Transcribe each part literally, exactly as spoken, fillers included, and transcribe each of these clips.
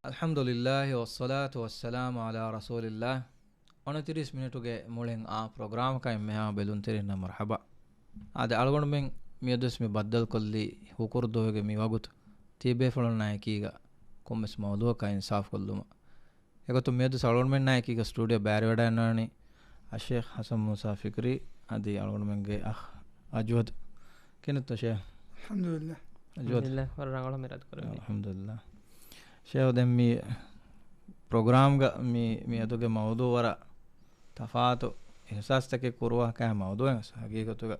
އަލްޙަމްދުލިއްލާހި ވައްޞަލާތު ވައްސަލާމު ޢަލާ ރަސޫލިއްލާހް. އޮނަތިރީސް މިނިޓުގެ މުޅިން އާ ޕްރޮގްރާމަކަށް އެންމެހާ ބެލުންތެރިންނަށް މަރްޙަބާ. އާދެ، އަޅުގަނޑުމެން މިއަދުވެސް މި ބައްދަލުކޮށްލީ ހުކުރު ދުވަހުގެ މި ވަގުތު ތިޔަބޭފުޅުންނާ އެކީގަ ކޮންމެސް މައުޟޫއަކާ އިންސާފުކޮށްލުމަށް. އެގޮތުން މިއަދު އަޅުގަނޑުމެންނާ އެކީގަ ސްޓޫޑިއޯ ބައިވެޑައިންނާނީ އައްޝޭޚް ޙަސަން މޫސާ ފިކްރީ އަދި އަޅުގަނޑުމެންގެ އަޚް އަޖްވަދު. ކިހިނެއްތޯ ޝޭޚް؟ އަލްޙަމްދުލިއްލާހް. އަޖްވަދު. އަލްޙަމްދުލިއްލާހް. ވަރަށް ރަނގަޅަށް މި ރަދުކުރެއްވީ. އަލްޙަމްދުލިއްލާހް. ޝޭޚް، ދެން މި ޕްރޮގްރާމްގަ މި، މިއަދުގެ މައުޟޫ ވަރަށް ތަފާތު އިޙްސާސްތަކެއް ކުރުވާ ކަހަލަ މައުޟޫއެއް. ހަގީގަތުގަ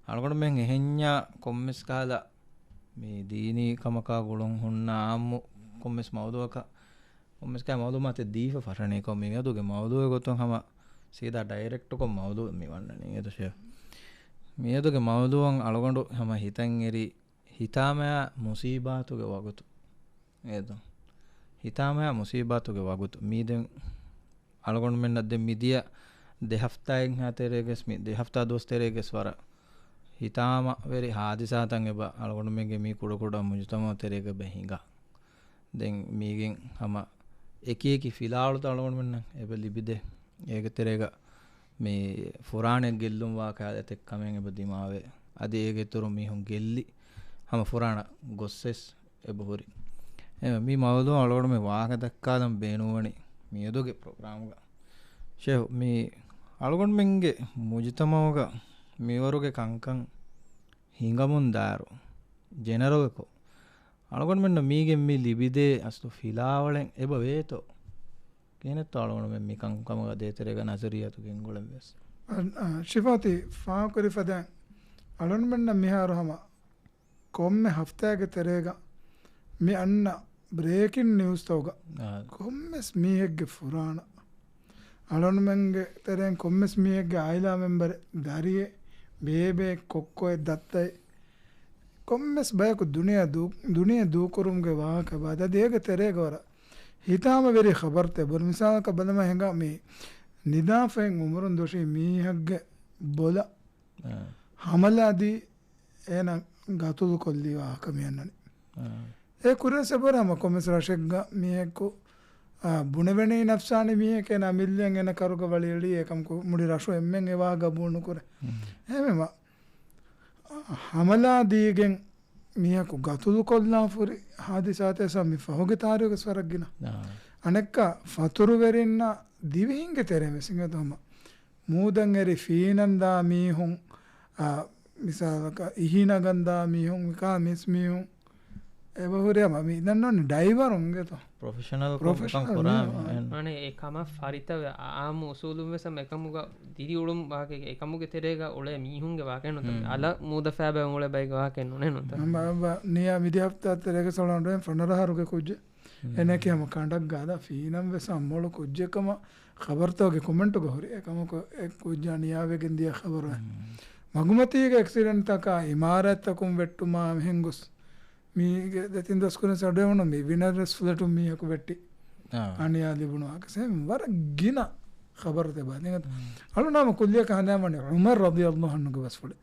އަޅުގަނޑުމެން އެހެންޏާ ކޮންމެސް ކަހަލަ މި ދީނީ ކަމަކާ ގުޅުން ހުންނަ އާއްމު ކޮންމެސް މައުޟޫއަކަށް ކޮންމެސް ކަހަލަ މައުލޫމާތެއް ދީފަ ފަށަނީ. ކޮ މިއަދުގެ މައުޟޫއެއް ގޮތުން ހަމަ ސީދާ ޑައިރެކްޓްކޮށް މައުޟޫ މި ވަންނަނީ. އެދު ޝޭޚް، މިއަދުގެ މައުޟޫއަށް އަޅުގަނޑު ހަމަ ހިތަށް އެރި ހިތާމަޔާ މުސީބާތުގެ ވަގުތު. އެދު ހިތާމަޔާ މުސީބާތުގެ ވަގުތު. މީ ދެން އަޅުގަނޑުމެންނަށް ދެން މިދިޔަ ދެ ހަފްތާއެއްހާ ތެރޭގަސް މި ދެ ހަފްތާ ދުވަސް ތެރޭގަސް ވަރަށް ހިތާމަވެރި ހާދިސާތައް އެބަ އަޅުގަނޑުމެންގެ މި ކުޑަކުޑަ މުޖުތަމަޢު ތެރޭގަ އެބަ ހިނގާ. ދެން މީގެން ހަމަ އެކިއެކި ފިލާވަޅުތައް އަޅުގަނޑުމެންނަށް އެބަ ލިބިދޭ. އޭގެ ތެރޭގަ މި ފުރާނަ ގެއްލުންވާ ކަހަލަ އެތައް ކަމެއް އެބަ ދިމާވޭ. އަދި އޭގެ އިތުރު މީހުން ގެއްލި ހަމަ ފުރާނަ ގޮސްވެސް އެބަ ހުރި. އެ، މި މައުޟޫ އަޅުގަނޑުމެން ވާހަކަ ދައްކާލަން ބޭނުންވަނީ މިއަދުގެ ޕްރޮގްރާމްގަ. ޝޭޚް، މި އަޅުގަނޑުމެންގެ މުޖުތަމަޢުގަ މިވަރުގެ ކަންކަން ހިނގަމުން ދާއިރު ޖެނެރަލްކޮށް، އަޅުގަނޑުމެންނަށް މީގެން މި ލިބިދޭ އަސްލު ފިލާވަޅެއް އެބަ ވޭތޯ؟ ކިހިނެއްތޯ އަޅުގަނޑުމެން މި ކަންކަމުގަ ދޭތެރޭގަ ނަޒަރިއްޔާތު ގެންގުޅެން ވެސް؟ އަ، އަ، ޝިފާތި ފާހަގަކުރި ފަދައިން އަޅުގަނޑުމެންނަށް މިހާރު ހަމަ ކޮންމެ ހަފްތާގެ ތެރޭގަ މި އަންނަ ބްރޭކިން ނިއުސްތަކުގަ އާ. ކޮންމެސް މީހެއްގެ ފުރާނަ، އަޅުގަނޑުމެންގެ ތެރެއިން ކޮންމެސް މީހެއްގެ އާއިލާ މެމްބަރެއް، ދަރިއެއް، ބޭބެއެއް، ކޮއްކޮއެއް، ދައްތައެއް، ކޮންމެސް ބަޔަކު ދުނިޔެ ދޫ-، ދުނިޔެ ދޫކުރުމުގެ ވާހަކަ ބާދަ އަދި އޭގެ ތެރޭގަ ވަރަށް ހިތާމަވެރި ޚަބަރުތައް ބުނި. މިސާލަކަށް ބަލަމާ ހިނގާ މި ނިދާފައިން އުމުރުން ދޮށީ މީހެއްގެ ބޮލަށް އާ. ހަމަލާދީ އޭނަ ގަތުލު ކޮށްލި ވާހަކަ މިއަންނަނީ. އާ. އެ ކުރިން ސެބަރ ހަމަ ކޮންމެސް ރަށެއްގަ މީހެއްކު، އާ، ބުނެވެނީ ނަފްސާނީ މީހެއް އޭނަ މިއްލިއަން އޭނަ ކަރުގަ ވަޅިއެޅީ އެކަމަކު މުޅި ރަށު އެންމެން އެ ވާހަކަ ގަބޫލު ނުކުރޭ. އެހެންވީމަ، ހަމަލާ ދީގެން މީހަކު ގަތުލު ކޮށްލާފަ ހުރި ހާދިސާތައް މި ފަހުގެ ތާރީޚުގަސް ވަރަށް ގިނަ. އާ. އަނެއްކާ ފަތުރުވެރިންނާ ދިވެހިންގެ ތެރެއިން ވެސް އިނގޭތޯ ހަމަ މޫދަށް އެރި ފީނަންދާ މީހުން، އާ، މިސާލަކަށް އިހިނަގަންދާ މީހުން، މިކާ މިސް މީހުން އެބަހުރި ހަމަ މި ދަންނަވަނީ ޑައިވަރުން އިނގޭތޯ. ޕްރޮފެޝަނަލް ޕްރޮފެޝަނަލް ކޮންކަން ކުރާ މީހުން. މީހުން. އަނެއް އެ ކަމަށް ފަރިތަވެ އާ-، އާއްމު އުސޫލުން ވެސް ހަމަ އެކަމުގަ ދިރިއުޅުން ވާހަކަ އެކަމުގެ ތެރޭގަ އުޅޭ މީހުންގެ ވާހަކަ ނުތަ އަލަށް މޫދަށް ފައިބައި އުޅޭ ބައެއްގެ ވާހަކަ ނޫނޭ ނުތަ. ނިޔާ މިދި ހަފްތާ ތެރޭގަ ސޮޅަނޑުވެން ފަނަރަ އަހަރުގެ ކުއްޖެއް. އެނެކި ހަމަ ކަނޑަށް ގާލާ ފީނަން ވެސް އަމޮޅު ކުއްޖެއް ކަމަށް ޚަބަރުތަކުގެ ކޮމެންޓުގަ ހުރި. އެކަމަކު އެ ކުއްޖާ ނިޔާވެގެން ދިޔަ ޚަބަރު. މަގުމަތީގެ އެކްސިޑެންޓްތަކާ އިމާރާތްތަކުން ވެއްޓުމާ މިހެން ގޮސް މީގެ ދެތިން ދުވަސް ކުރިން ސަޑުވެވުނު މި ވިނަރަސް ފްލެޓުން މީހަކު ވެއްޓި. އާ. އަނިޔާ ލިބުނު ވާހަކަ ވަރަށް ގިނަ ޚަބަރުތައް ބާ. އަޅުނާމަ ކުއްލިއަކަށް ހަނދާންވަނީ ޢުމަރު ރަޟިޔަﷲ ޢަންހުގެ ބަސްފުޅެއް.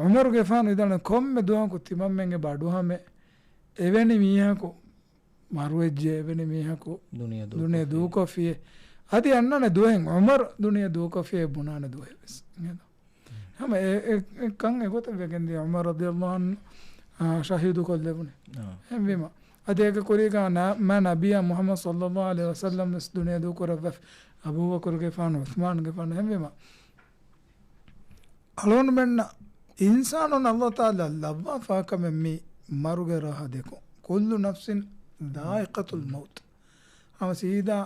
ޢުމަރުގެފާނު ވިދާޅުވި ކޮންމެ ދުވަހަކު ތިމަންމެން އެބަ އަޑުހަމެ އެވެނި މީހަކު މަރުވެއްޖެ، އެވެނި މީހަކު ދުނިޔެ ދުނިޔެ ދޫކޮށްފި. ދޫކޮށްފި. އަދި އަންނަނެ ދުވަހެއް ޢުމަރު ދުނިޔެ ދޫކޮށްފި ބުނާނެ ދުވަހެއް ވެސް. ހަމަ އެ، އެ، އެ ކަން އެގޮތަށް ވެގެންދިޔަ ޢުމަރު ރަޟިޔަﷲ ޢަންހު، އާ، ޝަހީދު ކޮށްލެވުނީ. އާ. އެހެންވީމަ، އަދި އޭގެ ކުރީގަ ނަ-، މާ ނަބިއްޔާ މުޙައްމަދު ޞައްލަﷲ ޢަލައިހި ވަސައްލަމް ވެސް ދުނިޔެ ދޫކުރައްވަފި. އަބޫބަކުރުގެފާނު، ޢުޘްމާނުގެފާނު، އެހެންވީމަ، އަޅުގަނޑުމެންނަށް އިންސާނުން ﷲ ތަޢާލާ ލައްވާފާ ކަމެއް މީ މަރުގެ ރަހަ ދެކުން. كل نفس ذائقة الموت. ހަމަ ސީދާ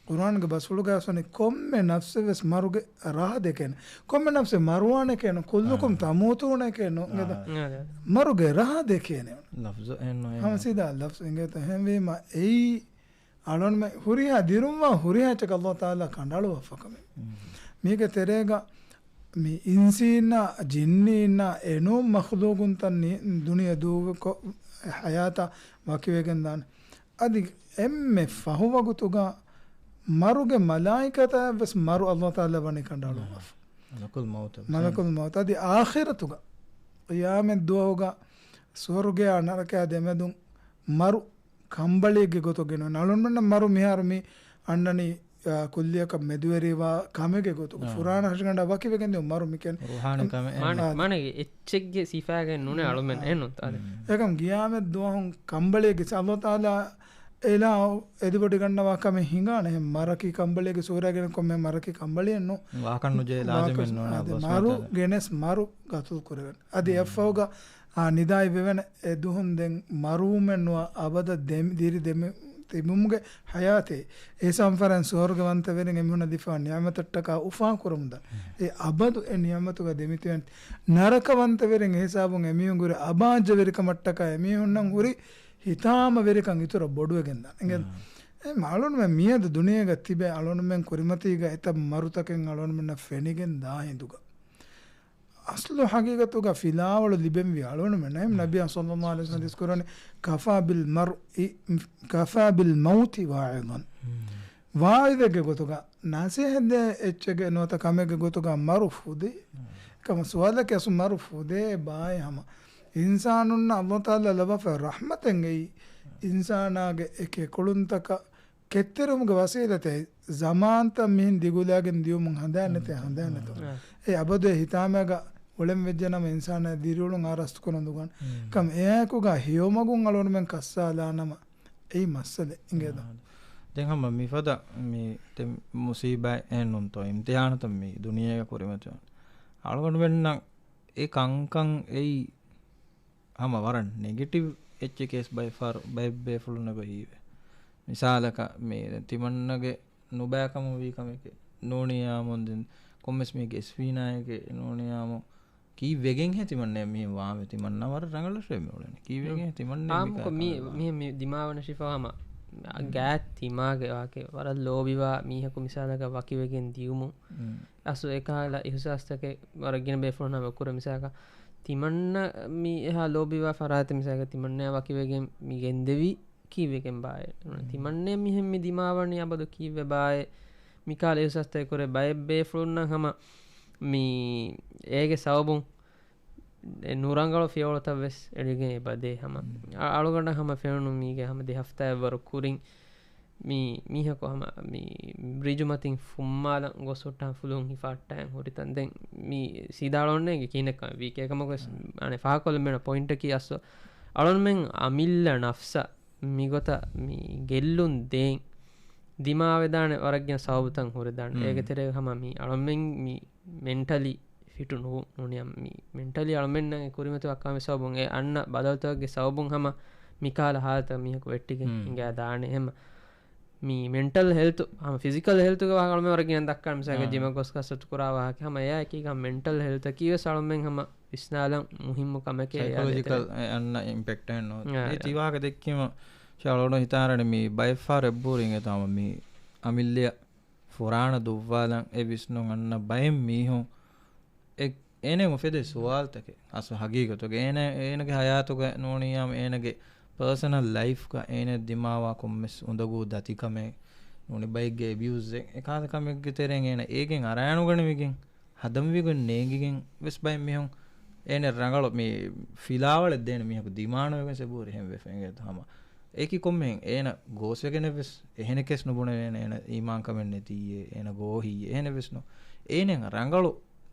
ޤުރްއާންގެ ބަސްފުޅުގައި ވަނީ ކޮންމެ ނަފްސެއް ވެސް މަރުގެ ރަހަ ދެކޭނެ. ކޮންމެ ނަފްސެއް މަރުވާނެ ކޭނު، كلكم އާ. تموتون ކޭނު. އާ. އާ. މަރުގެ ރަހަ ދެކޭނެ. ލަފްޒު އެއްނު އެއް. ހަމަ ސީދާ ލަފްޒު އިނގޭތޯ. އެހެންވީމަ އެއީ އަޅުންމެ ހުރިހާ ދިރުންވާ ހުރިހާ އެއްޗަކަށް ﷲ ތަޢާލާ ކަނޑައަޅުއްވާފަ ކަމެއް. މީގެ ތެރޭގަ މި އިންސީންނާ ޖިންނީންނާ އެނޫން މަޚްލޫގުންތައް ނި-، ދުނިޔެ ދޫކޮށް ޙަޔާތާ ވަކިވެގެންދާނެ. އަދި އެންމެ ފަހު ވަގުތުގަ މަރުގެ މަލާއިކަތާ ވެސް މަރު ﷲ ތަޢާލާ ވަނީ ކަނޑައަޅުއްވާފަ. މަލަކުލް މައުތު. މަލަކުލް މައުތު. އަދި އާޚިރަތުގަ ޤިޔާމަތް ދުވަހުގަ ސުވަރުގެއާ ނަރަކައާ ދެމެދުން މަރު ކަނބަޅިއެއްގެ ގޮތުގެ ނޫން. އަޅުންމެންނަށް މަރު މިހާރު މި އަންނަނީ، އާ، ކުއްލިއަކަށް މެދުވެރިވާ ކަމެއްގެ ގޮތުގަ. ފުރާނަ ހަށިގަނޑާ ވަކިވެގެން ދިޔުން މަރު މިކެން. ރުހާނީ ކަމެއް. މާނަ-، އާ. މާނައިގެ އެއްޗެއްގެ ސިފައެއް ނޫނޭ އަޅުމެން އެއްނުން ތާދެ. އެކަމް ގިޔާމަތް ދުވަހުން ކަނބަޅިއެއްގެ ސަ-، އައްލާހު ތަޢާލާ އެލާ އެދިބޮޑިގަންނަވާ ކަމެއް ހިނގާނެ. އެހެން މަރަކީ ކަނބަޅިއެއްގެ ސޫރައިގެން ކޮންމެ މަރަކީ ކަނބަޅިއެއްނު. ވާކަށް ނުޖެހޭ ލާޒިމެއް ނޫން. އަދި މަރު ގެނެސް މަރު ގަތުލު ކުރެވެން. އަދި އެއަށްފަހުގަ އާ، ނިދާއި ވެވެނެ އެ ދުހުން ދެން މަރުވުމެއް ނުވާ އަބަދަށް ދެމި-، ދިރި ދެމި-، ތިބުމުގެ ޙަޔާތެއް. އެ ސަންފަރަން ސުވަރުގަވަންތަވެރިން އެމީހުންނަށް ދީފާ ނިޢުމަތަށްޓަކާ އުފާކުރަމުންދާ. އެ އަބަދު އެ ނިޢުމަތުގަ ދެމިތިބެން. ނަރަކަވަންތަވެރިން އެ ހިސާބުން އެމީހުން ހުރި އަބާއްޖަވެރިކަމަށްޓަކާ އެމީހުންނަށް ހުރި ހިތާމަވެރިކަން އިތުރަށް ބޮޑުވެގެންދާނެ. އެނގޭ؟ އެ މާލޫމެއް މިއަދު ދުނިޔޭގަ ތިބޭ އަޅުންމެން ކުރިމަތީގަ އެތައް މަރުތަކެއް އަޅުންމެންނަށް ފެނިގެން ދާ ހިނދުގަ. އަސްލު ޙަޤީޤަތުގަ ފިލާވަޅު ލިބެންވީ އަޅުންމެންނަށް. ނަބިއްޔާ ޞައްލައްލާހު ޢަލައިހި ވަސައްލަމަ ޙަދީޘް ކުރަނީ، "كفى بالمرء، كفى بالموت واعظا." ވާޢިޡެއްގެ ގޮތުގަ، ނަޞޭޙަތް ދޭ އެއްޗެއްގެ ނުވަތަ ކަމެއްގެ ގޮތުގަ މަރު ފުދޭ. ކަމަ ސުވާލަކީ އަސްލު މަރު ފުދޭ ބާއޭ ހަމަ. އިންސާނުންނަށް އައްލާހު ތަޢާލާ ލައްވާފަ ރަޙްމަތެއް އެއީ، އިންސާނާގެ އެކެކުޅުންތަކަށް ކެތްތެރިވުމުގެ ވަސީލަތެއް ޒަމާންތައް މިހެން ދިގުލާގެން ދިޔުމުން ހަނދާން ނެތޭ، ހަނދާން ނެތޯ. އެ އަބަދު އެ ހިތާމައިގަ އުޅެން ވެއްޖެނަމަ އިންސާނާ ދިރިއުޅުން އާރަސްތު ކުރަން ދުގަން. ކަމް އެއާއެކުގަ ހެޔޮމަގުން އަޅުންމެން ކައްސާލާނަމަ އެއީ މައްސަލަ އިނގޭދޯ. ދެން ހަމަ މިފަދަ މި ދެން މުސީބާތް އެހެންނުންތޯ އިމްތިޙާނުތައް މި ދުނިޔޭގަ ކުރިމަތިވަން. އަޅުގަނޑުމެންނަށް އެ ކަންކަން އެއީ ހަމަ ވަރަށް ނެގެޓިވް އެއްޗެކޭސް ބައެއް ފަހަރު ބައެއް ބޭފުޅުން އެބަ ހީވޭ. މިސާލަކަށް މި ތިމަންނަގެ ނުބައިކަމުން ވީ ކަމެކޭ ނޫނިޔާމުން ދެން ކޮންމެސް މީހެއްގެ އެސްފީނާއެކޭ ނޫނިޔާމު ކީއްވެގެންހޭ ތިމަންނަ މީ ވާމެ ތިމަންނަ ވަރަށް ރަނގަޅަށް މި އުޅެނީ. ކީއްވެގެން ތިމަންނަ މި އާއްމުކޮށް މީ، ކާކާ މީ، މީ ދިމާވަނަށް ޝިފާ ހަމަ ގާތް ތިމާގެ ވާކެ ވަރަށް ލޯބިވާ މީހަކު މިސާލަކަށް ވަކިވެގެން ދިޔުމު. އަސްލު އެކަހަލަ އިހުސާސްތަކެއް ވަރަށް ގިނަ ބޭފުޅުން ހަމަ ކުރެ މިސާލަކަށް ތިމަންނަ މި އެހާ ލޯބިވާ ފަރާތެއް މިސާލަކަށް ތިމަންނަ ވަކިވެގެން މި ގެންދެވީ ކީއްވެގެން ބާއޭ؟ ތިމަންނަ މިހެން މި ދިމާވަނީ އަބަދު ކީއްވެ ބާއޭ؟ މިކާލަ އިހުސާސްތައް ކުރެ ބައެއް ބޭފުޅުންނަށް ހަމަ މި އޭގެ ސަބަބުން އެ ނުރަނގަޅު ފިޔަވަޅުތައް ވެސް އެޅިގެން އެބަދޭ ހަމަ. އަ-، އަޅުގަނޑަށް ހަމަ ފެނުނު މީގެ ހަމަ ދެ ހަފްތާއެއްވަރު ކުރިން މި މީހަކު ހަމަ މި ރިޖުމަތިން ފުއްމާލަން ގޮސް ހުއްޓާ ފުލުހުން ހިފާއްޓާ ހުރިތަން ދެން މި ސީދާ އަޅުގަނޑުމެންގެ ކިހިނެއްކަން ވީ ކޭކަމަކު ވެސް އަނެއް ފާހަގަކޮށްލަން ބޭނުން ޕޮއިންޓަކީ އަސްލު އަޅުގަނޑުމެން އަމިއްލަ ނަފްސަށް މިގޮތަށް މި ގެއްލުން ދޭން ދިމާވެދާނެ ވަރަށް ގިނަ ސަބަބުތައް ހުރެދާނެ. އޭގެ ތެރޭގަ ހަމަ މި އަޅުމެން މި މެންޓަލީ ފިޓު ނުވުން ނޫނިއްޔާ މި މެންޓަލީ އަޅުމެންނަށް ކުރިމަތިވާ ކަމެއް ސަބަބުން އެ އަންނަ ބަދަލުތަކެއްގެ ސަބަބުން ހަމަ މިކާލަ ހާލަތަށް މީހަކު ވެއްޓިގެން ހިނގާ ދާނެ. ހަމަ މި މެންޓަލް ހެލްތު، ހަމަ ފިޒިކަލް ހެލްތުގެ ވާހަކަ އަޅުމެން ވަރަށް ގިނަ ދައްކާނެ. މިސާލަކަށް ޖިމަށް ގޮސް ކަސްރަތު ކުރާ ވާހަކަ ހަމަ އެއާ އެކީގަ މެންޓަލް ހެލްތަކީ ވެސް އަޅުމެން ހަމަ ވިސްނާލަން މުހިއްމު ކަމެކޭ. ސައިކޮލޮޖިކަލް އެ އަންނަ އިމްޕެކްޓެއް ނޯ. އެ ތި ވާހަކަ ދެއްކީމަ ޝާލޯޑު ހިތާރަނި މި ބައެއް ފަހަރު އެއްބުރިން އެތާމަ މި އަމިއްލަ ފުރާނަ ދުއްވާލަން އެ ވިސްނުން އަންނަ ބައެއް މީހުން އެ-، އޭނަ އުފެދޭ ސުވާލުތަކެއް. އަސްލު ހަގީގަތުގަ އޭނަ، އޭނަގެ ހަޔާތުގަ ނޫނިއްޔާމަ އޭނަގެ ޕާސަނަލް ލައިފްގަ އޭނަ ދިމާވާ ކޮންމެސް އުނދަގޫ ދަތިކަމެއް ނޫނީ ބައެއްގެ އެބިއުޒެއް އެކާލަ ކަމެއްގެ ތެރެއިން އޭނަ އޭގެން އަރާނުގަނެވިގެން ހަދަންވީގޮތް ނޭނގިގެން ވެސް ބައެއް މީހުން އޭނަ ރަނގަޅު މި ފިލާވަޅެއް ދޭނެ މީހަކު ދިމާނުވެގެން ސެބޫރި ހެން ވެފަ އެނގޭތަ ހަމަ. އެކި ކޮންމެހެން އޭނަ ގޯސްވެގެނެއް ވެސް އެހެނެކެސް ނުބުނެވޭނެ އޭނަ އީމާންކަމެއް ނެތީއޭ، އޭނަ ގޯހީ އެހެނެއް ވެސް ނޫ. އޭނަ ރަނގަޅު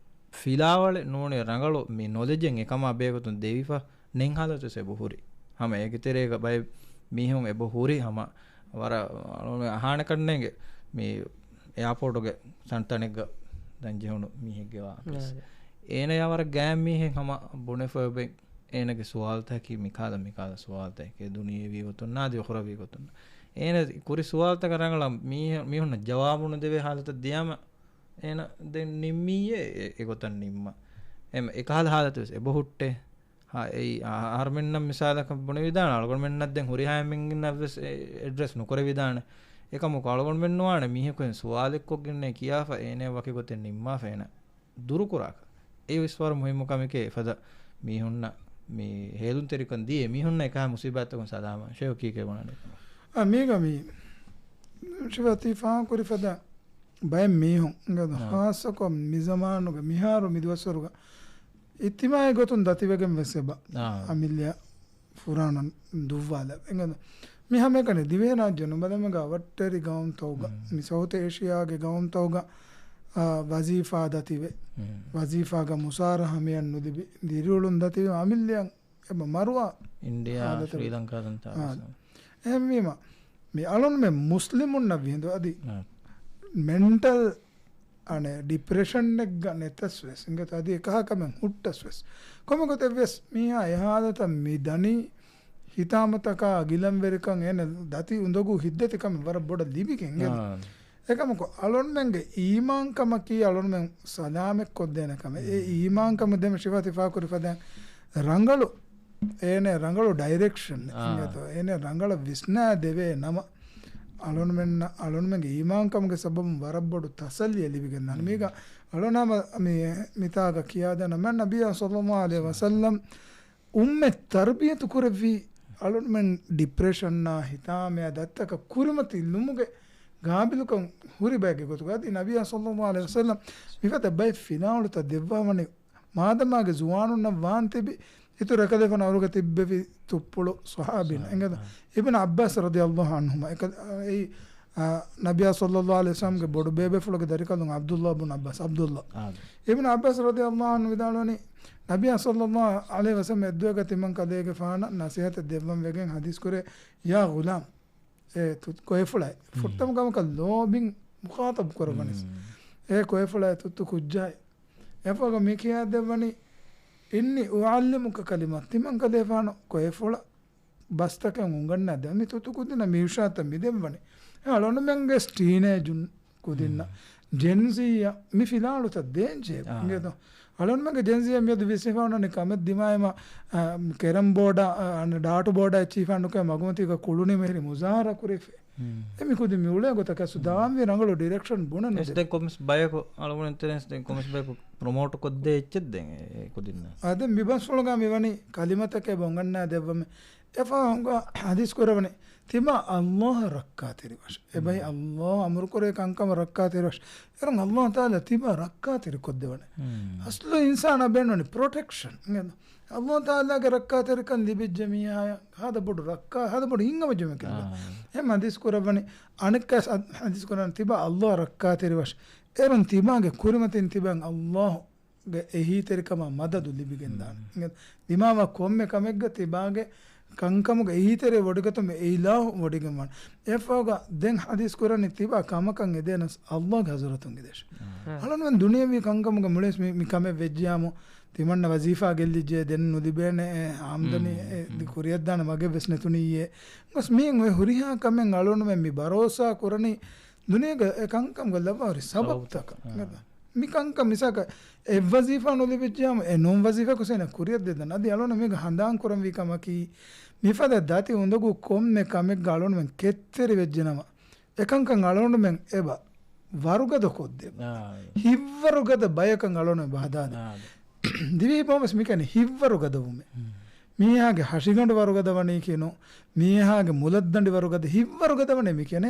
ފިލާވަޅެއް ނޫނީ ރަނގަޅު މި ނޮލެޖެއް އެކަމާ ބޭގޮތުން ދެވިފަ ނެތް ހާލަތު ވެސް އެބަ ހުރި. ހަމަ އޭގެ ތެރޭގަ ބައެއް މީހުން އެބަ ހުރި ހަމަ ވަރަށް އަހާނެ ކަންނޭނގެ މި އެއާޕޯޓުގެ ތަންތަނެއްގަ ދަން ޖެހުނު މީހެއްގެ ވާހަކަ ވެސް. އާ، އޭނަޔާ ވަރަށް ގާތް މީހެއް ހަމަ ބުނެފަ އޮބެ އޭނަގެ ސުވާލުތަކަކީ މިކާލަ މިކާލަ ސުވާލުތަކެކޭ ދުނިޔެވީ ގޮތުން ނާދި އުޚްރަވީ ގޮތުން. އޭނަ ކުރި ސުވާލުތަކަށް ރަނގަޅަށް މީހެ-، މީހުންނަށް ޖަވާބު ނުދެވޭ ހާލަތަށް ދިޔަމަ އޭނަ ދެން ނިންމީއޭ އެ-، އެގޮތަށް ނިންމަ. އެމަ އެކަހަލަ ހާލަތު ވެސް އެބަ ހުއްޓޭ. ހާ، އެއީ އަ-، އަހަރުމެންނަށް މިސާލަކަށް ބުނެވިދާނެ، އަޅުގަނޑުމެންނަށް ދެން ހުރިހާ އެންމެންނަށް ވެސް އެ-، އެޑްރެސް ނުކުރެވިދާނެ. އެކަމަކު އަޅުގަނޑުމެން ނުވާނެ މީހަކު އެން ސުވާލެއްކޮށްގެންނޭ ކިޔާފަ އޭނަ ވަކި ގޮތެއް ނިންމާފަ އޭނަ ދުރުކުރާކަށް. އެ ވެސް ވަރަށް މުހިއްމު ކަމެކޭ. އެފަދަ މީހުންނަށް މި ހޭލުންތެރިކަން ދީ އެމީހުންނަށް އެކާ މުސީބާތްތަކުން ސަލާމަތް. ޝޭހު ކީކޭ ބުނާނީ؟ އާ، މީގަ މި ޝިފާ ތި ފާހަގަކުރި ފަދަ ބައެއް މީހުން އިނގޭތަ؟ އާ. ޚާއްޞަކޮށް މި ޒަމާނުގަ މިހާރު މި ދުވަސްވަރުގަ އިޖްތިމާޢީ ގޮތުން ދަތިވެގެން ވެސް އެބަ އާ. އަމިއްލަ ފުރާނަ ދުއްވާލަ އިނގޭތަ؟ މި ހަމައެކަނި ދިވެހިރާއްޖެ ނުބަލަމެގަ އަވަށްޓެރި ގައުމުތަކުގަ، މި ސައުތު އޭޝިއާގެ ގައުމުތަކުގަ، އާ، ވަޒީފާ ދަތިވެ، ވަޒީފާގަ މުސާރަ ހަމަޔަށް ނުލިބި، ދިރިއުޅުން ދަތިވެ، އަމިއްލަޔަށް އެބަ މަރުވާ އިންޑިއާ، ހާލަތެއް ޝްރީލަންކާ ދަންތާ އާ. އެހެންވީމަ، މި އަޅުންމެ މުސްލިމުންނަށް ވިހިނދު އަދި މެންޓަލް އަނެއް ޑިޕްރެޝަންއެއްގަ ނެތަސް ވެސް، އިނގޭތޯ އަދި އެކަހަ ކަމެއް ހުއްޓަސް ވެސް. ކޮންމެ ގޮތެއް ވެސް މީހާ އެ ހާލަތަށް މި ދަނީ ހިތާމަތަކާ ގިލަންވެރިކަން އޭނަ ދަތި އުނދަގޫ ހިތްދަތިކަމެއް ވަރަށް ބޮޑަށް ލިބިގެން އެދި. އާ. އެކަމަކު އަޅުންމެންގެ އީމާންކަމަކީ އަޅުންމެން ސަލާމަތްކޮށްދޭނެ ކަމެއް. އެ އީމާންކަމު ދެމެ ޝިފާ ތިފާކުރި ފަދައިން ރަނގަޅު އޭނެ ރަނގަޅު ޑައިރެކްޝަން އާ. އިނގޭތޯ؟ އޭނެ ރަނގަޅަށް ވިސްނާ ދެވޭ ނަމަ، އަޅުންމެންނަށް، އަޅުންމެންގެ އީމާންކަމުގެ ސަބަބުން ވަރަށް ބޮޑު ތަސައްލިއެއް ލިބިގެންދާނެ. މީގަ އަޅުން ހަމަ މި، މިތާގަ ކިޔާދޭނަ މެ ނަބިއްޔާ ޞައްލައްލާހު ޢަލައިހި ވަސައްލަމް އުއްމަތް ތަރްބިޔަތު ކުރެއްވީ އަޅުންމެން ޑިޕްރެޝަންއާ ހިތާމަޔާ ދަތިތަކަށް ކުރިމަތިލުމުގެ ގާބިލުކަން ހުރި ބައެއްގެ ގޮތުގަ. އަދި ނަބިއްޔާ ޞައްލައްލާހު ޢަލައިހި ވަސައްލަމް މިފަދަ ބައެއް ފިލާވަޅުތައް ދެއްވާ ވަނީ މާދަމާގެ ޒުވާނުންނަށް ވާން ތިބި، އިތުރު އެކަލޭފާނު އަރުގަ ތިއްބެވި ތުއްޕުޅު ޞަޙާބީން. އެނގޭތަ؟ އިބްނު ޢައްބާސް ރަޟިޔައްލާހު ޢަންހުމާ. އެކަ-، އެއީ، އާ، ނަބިއްޔާ ޞައްލައްލާހު ޢަލައިހި ވަސައްލަމްގެ ބޮޑު ބޭބޭފުޅުގެ ދަރިކަލުން ޢަބްދުﷲ ބުން ޢައްބާސް، ޢަބްދުﷲ. އާ. އިބްނު ޢައްބާސް ރަޟިޔައްލާހު ޢަންހު ވިދާޅުވަނީ، ނަބިއްޔާ ޞައްލައްލާހު ޢަލައިހި ވަސައްލަމް އެއްދުވަހަކަށް ތިމަން ކަލޭގެފާނަށް ނަޞޭޙަތެއް ދެއްވަން ވެގެން ޙަދީޘް ކުރޭ، ޔާ ޣުލާމް. އޭ ތު-، ކޮއެފުޅާއި. ފުއްޓަމު ކަމަކަށް ލޯބިން މުޚާޠަބު ކުރައްވަނީސް. އޭ ކޮއެފުޅާއި ތުއްތު ކުއްޖާއި. އެފަގަ މި ކިޔާދެއްވަނީ، އިންނީ އުޢައްލިމުކަ ކަލިމާތް. ތިމަން ކަލޭފާނު ކޮއެފުޅަށް ބަސްތަކެއް އުނގަންނާ ދެ. މި ތުއްތު ކުދިންނަށް މި އިރުޝާދުތައް މި ދެއްވަނީ. އެ އަޅުންމެންގެ ޓީނޭޖުން ކުދިންނަށް. ޖެންޒީއަށް މި ފިލާވަޅުތައް ދޭންޖެހޭ. އިނގޭތޯ؟ އަޅުންމެންގެ ޖެންޒީއަށް މިއަދު ވިސްނިފަ އޮންނަނީ ކަމެއް ދިމާއެމަ، އަ، ކެރަމް ބޯޑާ، އަ، އަންނަ ޑާޓު ބޯޑާ އެއްޗިހިފާނު ނުކެ މަގުމަތީގަ ކުޅުނީމަ ހިރި މުޒާހަރާ ކުރެފި. އެ މި ކުދިން މި އުޅޭ ގޮތަކަސް ދާންވީ ރަނގަޅު ޑިރެކްޝަން ބުނަން އެސް ދެން ކޮމެސް ބަޔަކު އަޅުގަނޑު ތެރެންސް ދެން ކޮމެސް ބަޔަކު ޕްރޮމޯޓް ކޮށްދޭ އެއްޗެއް ދެން އެ ކުދިންނަށް. އާ، ދެން މި ބަސްފުޅުގަ މި ވަނީ ކަލިމަތަކެއް ބޮނގަންނާ ދެއްވަމެ. އެފާ ހުނގާ ޙަދީސް ކުރެވެނީ، ތިމާ އައްލާހަށް ރައްކާތެރިވަށް. އެބަހީ އައްލާހު އަމުރުކުރޭ ކަންކަމަށް ރައްކާތެރިވަށް. އޭރުން އައްލާހު ތަޢާލާ ތިމާ ރައްކާތެރި ކޮށްދެވަނެ. އަސްލު އިންސާނާ ބޭނުންވަނީ ޕްރޮޓެކްޝަން. އައްލާހު ތަޢާލާގެ ރައްކާތެރިކަން ލިބިއްޖެ މީހާޔަށް ހާދަ ބޮޑު ރައްކާ، ހާދަ ބޮޑު ހިތްހަމަޖެހުމެއް ކިޔަން. އާ. އެހެން ޙަދީސް ކުރައްވަނީ، އަނެއްކާ ޙަދީސް ކުރަން ތިބާ އައްލާހަށް ރައްކާތެރިވަށް. އޭރުން ތިބާގެ ކުރިމަތިން ތިބަން އައްލާހު ގެ އެހީތެރިކަމާ މަދަދު ލިބިގެންދާނެ. ދިމާވާ ކޮންމެ ކަމެއްގަ ތިބާގެ ކަންކަމުގެ އެހީތެރި ވޮޑިގަތުމެ އެ އިލާހު ވޮޑިގެންވާނެ. އެފަހުގަ ދެން ޙަދީސް ކުރަނީ ތިބާ ކަމަކަށް އެދޭނަސް އައްލާހުގެ ޙަޟްރަތުން އިދޭށި. އަޅުން ދުނިޔަވީ ކަންކަމުގެ މުޅިން މި، މި ކަމެއް ވެއްޖިޔާމު، ތިމަންނަ ވަޒީފާ ގެއްލިއްޖެ، ދެން ނުލިބޭނެ އެ އާމްދަނީ، އެ ދި ކުރިއަށްދާނެ މަގެއް ވެސް ނެތުނިއްޔޭ. ގޮސް މިއިން އޮތް ހުރިހާ ކަމެއް އަޅުންމެން މި ބަރޯސާ ކުރަނީ ދުނިޔޭގެ އެ ކަންކަމުގެ ލައްވާ ހުރި ސަބަބުތަކަށް. މިކަންކަން މިސާކަށް އެއްވަޒީފާ ނުލިބިއްޖެޔާމު އެ ނޫން ވަޒީފާއަކު ސޭނަ ކުރިއަށްދެއްދަން. އަދި އަޅުން މީގަ ހަނދާން ކުރަންވީ ކަމަކީ، މިފަދަ ދަތި އުނދަގޫ ކޮންމެ ކަމެއްގަ އަޅުންމެން ކެތްތެރި ވެއްޖެނަމަ، އެކަންކަން އަޅުންމެން އެބަ ވަރުގަދަ ކޮށްދެ. ހިއްވަރުގަދަ ބަޔަކަށް އަޅުންމެން ހަދާދެ. ދިވެހި ބަހުން ވެސް މިކަނި ހިއްވަރުގަދަވުމެއް. މީހާގެ ހަށިގަނޑު ވަރުގަދަ ވަނީކީ ނޫ، މީހާގެ މުލައްދަނޑި ވަރުގަދަ، ހިއްވަރުގަދަ ވަނީ މިކަނި.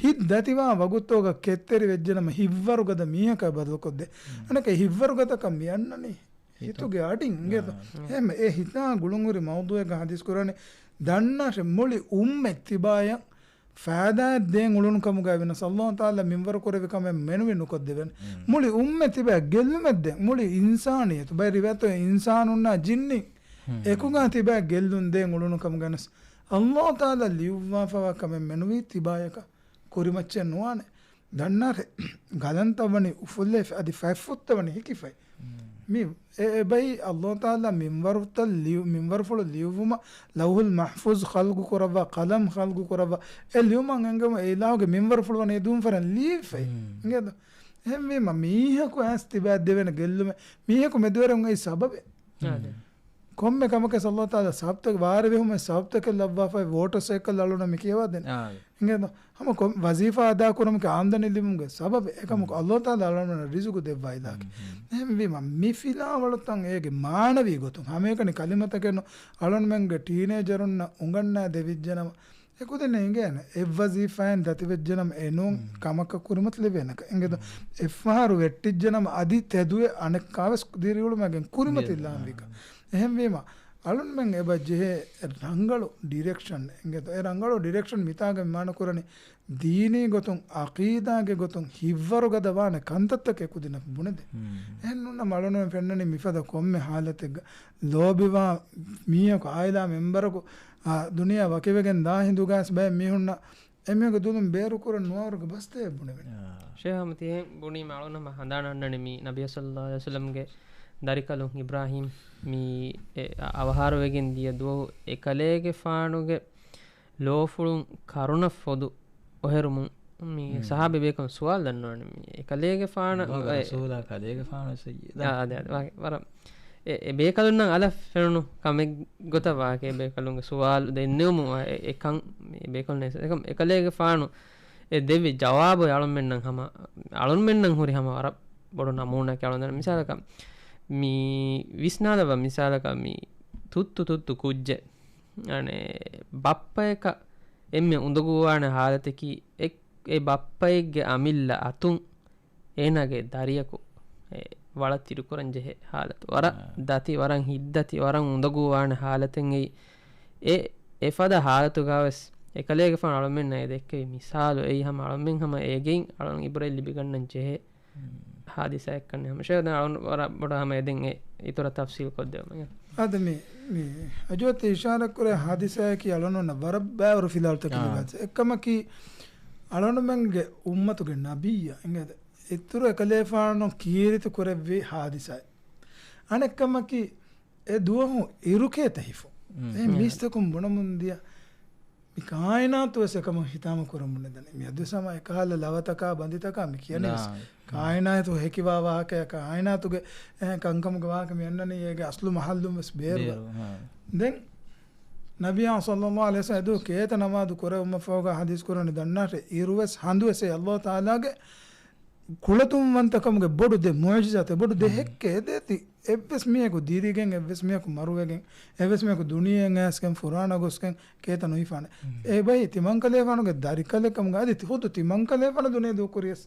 ހިތް ދަތިވާ ވަގުތުގަ ކެތްތެރި ވެއްޖެނަމަ ހިއްވަރުގަދަ މީހަކަށް ބަދަލުކޮށްދޭ. އަނެކަ ހިއްވަރުގަދަކަށް މި އަންނަނީ ހިތުގެ އަޑިން އިނގޭތޯ؟ އެހެން އެ ހިތާ ގުޅުންހުރި މައުޟޫއެއްގަ ހަދީސް ކުރާނެ ދަންނާށެ މުޅި އުއްމަތް ތިބާޔަށް ފައިދާއެއް ދޭން އުޅުނު ކަމުގައި ވެސް އައްލާހު ތަޢާލާ މިންވަރު ކުރެއްވި ކަމެއް މެނުވީ ނުކޮށްދެވެން. މުޅި އުއްމަތް ތިބާ ގެއްލުމެއް ދޭން. މުޅި އިންސާނިއްޔަތު، ބައެއް ރިވާޔަތު އިންސާނުންނާ ޖިންނިން އެކުގާ ތިބާ ގެއްލުން ދޭން އުޅުނު ކަމުގައި ވެސް އައްލާހު ތަޢާލާ ލިޔުއްވާފަވާ ކަމެއް މެނުވީ ތިބާޔަކަށް ކުރިމައްޗެއް ނުވާނެ. ދަންނާށެ ގަލަންތައް ވަނީ އުފުއްލޭފަ، އަދި ފަތްފުށްތައް ވަނީ ހިކިފައި. މި އެ، އެބައި އައްލާހު ތަޢާލާ މިންވަރުތައް ލިޔު-، މިންވަރުފުޅު ލިޔުއްވުމަށް ލައުހުލް މަޙްފޫޒް ޚަލްގު ކުރައްވާ، ޤަލަމް ޚަލްގު ކުރައްވާ، އެ ލިޔުމަށް އެނގެމު އެ އިލާހުގެ މިންވަރުފުޅު ވަނީ ދޫންފަރެން ލިޔެފައި. އިނގޭތޯ؟ އެހެންވީމަ މީހަކު އައިސް ތިބާ ދެވޭނެ ގެއްލުމެއް މީހަކު މެދުވެރިވުން އެއީ ސަބަބެއް. ކޮންމެ ކަމަކަށް އައްލާހު ތަޢާލާ ސަބަބުތަކެއް ވާރޭ ވެހުމެއް ސަބަބުތަކެއް ލައްވާފައި ވޯޓަރ ސައިކަލް އަޅުނަ މި ކިޔަވާ ދެން. އާ. އިނގޭތޯ؟ ހަމަ ކޮ-، ވަޒީފާ އަދާކުރުމުގެ އާމްދަނީ ލިބުމުގެ ސަބަބެއް. އެކަމަކު އައްލާހު ތަޢާލާ އަޅުނަ ރިޒުގު ދެއްވާ އިލާހެއް. އެހެންވީމަ މި ފިލާވަޅުތައް އޭގެ މާނަވީ ގޮތުން ހަމައެކަނި ކަލިމަތަކެއް ނޫން. އަޅުންމެންގެ ޓީނޭޖަރުންނަށް އުނގަންނާ ދެވިއްޖެނަމަ އެކުދިންނަށް އިނގޭނެ، އެއްވަޒީފާއިން ދަތިވެއްޖެނަމަ އެނޫން ކަމަކަށް ކުރިމަތިލެވޭނެކަން. އިނގޭތޯ؟ އެއްފަހަރު ވެއްޓިއްޖެނަމަ އަދި ތެދުވެ އަނެއްކާވެސް ދިރިއުޅުމެއް ގެން ކުރިމަތިލާންވީކަން. އެހެންވީމަ، އަޅުންމެން އެބަ ޖެހޭ ރަނގަޅު ޑިރެކްޝަން އެނގޭތޯ. އެ ރަނގަޅު ޑިރެކްޝަން މިތާގަ މި މާނަ ކުރަނީ ދީނީ ގޮތުން، އަޤީދާގެ ގޮތުން ހިތްވަރުގަދަ ވާނެ ކަންތައްތަކެއް ކުދިންނަކު ބުނެދޭ. އެހެން ނޫން ނަމަ އަޅުން ފެންނަނީ މިފަދަ ކޮންމެ ހާލަތެއްގަ ލޯބިވާ މީހަކު، އާއިލާ މެމްބަރަކު، އާ، ދުނިޔެ ވަކިވެގެން ދާ ހިނދުގަސް ބައެއް މީހުންނަށް އެމީހުންގެ ދުލުން ބޭރުކުރަން ނުއަވަރުގެ ބަސްތައް ބުނެވެން. ޝޭހް އަހްމަދު ތިހެން ބުނީމަ އަޅުން ހަމަ ހަނދާން އަންނަނީ މީ ނަބިޔާ ޞައްލައްލާހު ޢަލައިހި ވަސައްލަމްގެ ދަރިކަލުން އިބްރާހީމް މީ އެ އަވަހާރަވެގެން ދިޔަ ދުވަހު އެކަލޭގެފާނުގެ ލޯފުޅުން ކަރުނަ ފޮދު އޮހެރުމުން މީ މް. ޞަޙާބީ ބޭކަލުން ސުވާލު ދަންނަވަނީ މީ އެކަލޭގެފާނަށް ބާބާ އެ، ރަސޫލާ ކަލޭގެފާނު ސައްޔިދާ. އާ، އާ، ދެ، ވަ-، ވަރަށް އެ، އެ ބޭކަލުންނަށް އަލަށް ފެނުނު ކަމެއް ގޮތަށް ވާކޭ ބޭކަލުންގެ ސުވާލު ދެންނެވުމުން އެ، އެކަން މި ބޭކަލުން އެ، އެކަން އެކަލޭގެފާނު އެ ދެއްވި ޖަވާބު އަޅުމެންނަށް ހަމަ، އަޅުމެންނަށް ހުރި ހަމަ ވަރަށް ބޮޑު ނަމޫނައެއް އަޅުން ދަންނަ. މިސާލަކަށް މި ވިސްނާލަބަ، މިސާލަކަށް މި ތުއްތު ތުއްތު ކުއްޖެއް އަނެއް ބައްޕަޔަކަށް އެންމެ އުނދަގޫވާނެ ހާލަތަކީ އެ، އެ ބައްޕައެއްގެ އަމިއްލަ އަތުން އޭނާގެ ދަރިޔަކު އެ ވަޅަށް ތިރިކުރަން ޖެހޭ ހާލަތު. ވަރަށް އާ. ދަތި، ވަރަށް ހިތްދަތި، ވަރަށް އުނދަގޫވާނެ ހާލަތެއް އެއީ. އެ، އެފަދަ ހާލަތުގަވެސް އެކަލޭގެފާނު އަޅުމެންނަށް އެ ދެއްކެވި މިސާލު އެއީ ހަމަ އަޅުމެން ހަމަ އޭގެއިން އަޅުން އިބްރަތް ލިބިގަންނަން ޖެހޭ މް. ހާދިސާއެއްކަން ހަމަ ޝޭހް ދެން އަޅުން ވަރަށް ބޮޑަށް ހަމަ އެދެން އެ އިތުރަށް ތަފްސީލް ކޮށްދެވުމަށް. އަދި މި، މި އަޖުވަތި އިޝާރަތް ކުރޭ ހާދިސާއަކީ އަޅުން ވަރަށް ބައިވަރު ފިލާވަޅުތަކެއް އާ. ލިބޭ. އެއްކަމަކީ އަޅުންމެންގެ އުއްމަތުގެ ނަބިއްޔާ އިނގޭ އިތުރު އެކަލޭފާނު ކީރިތި ކުރެއްވި ހާދިސާއެއް. އަނެއްކަމަކީ އެ ދުވަހު އިރުކޭތަ ހިފުން. މް. އެ މް. މީސްތަކުން ބުނަމުން ދިޔަ މި ކާއިނާތު ވެސް އެކަމަށް ހިތާމަ ކުރަމުން ނެދަނީ. މިއަދުވެސް ހަމަ އެކަހަލަ ލަވަތަކާ ބަނދިތަކާ މި ކިޔަނީ ވެސް. ނާ. ކާއިނާތު ހެކިވާ ވާހަކަޔަކާ، ކާއިނާތުގެ އެ ކަންކަމުގެ ވާހަކަ މި އަންނަނީ އޭގެ އަސްލު މަހައްލުން ވެސް ބޭރު. ބޭރު، ހާ. ދެން ނަބިއްޔާ ޞައްލައްލާހު ޢަލައިހި ވަސައްލަމް އެދުވަހު ކޭތަ ނަމާދު ކުރެވުމަށްފަހުގަ ޙަދީޘް ކުރަނީ ދަންނާށޭ، އިރުވެސް ހަނދުވެސް އެ ﷲ ތަޢާލާގެ ކުޅަދުންވަންތަކަމުގެ ބޮޑު ދެ މުޢުޖިޒާތެއް، ބޮޑު ދެ މް. ހެއްކެއް އެދޭތީ. އެއްވެސް މީހަކު ދިރިގެން، އެއްވެސް މީހަކު މަރުވެގެން، އެއްވެސް މީހަކު ދުނިޔެއިން އައިސްގެން ފުރާނަ ގޮސްގެން ކޭތަ ނުހިފާނެ. މް. އެބައި ތިމަން ކަލޭފާނުގެ ދަރިކަލެއް ކަމުގަ އަދި ތި ޚުދު ތިމަން ކަލޭފާނު ދުނިޔެ ދޫކުރިޔަސް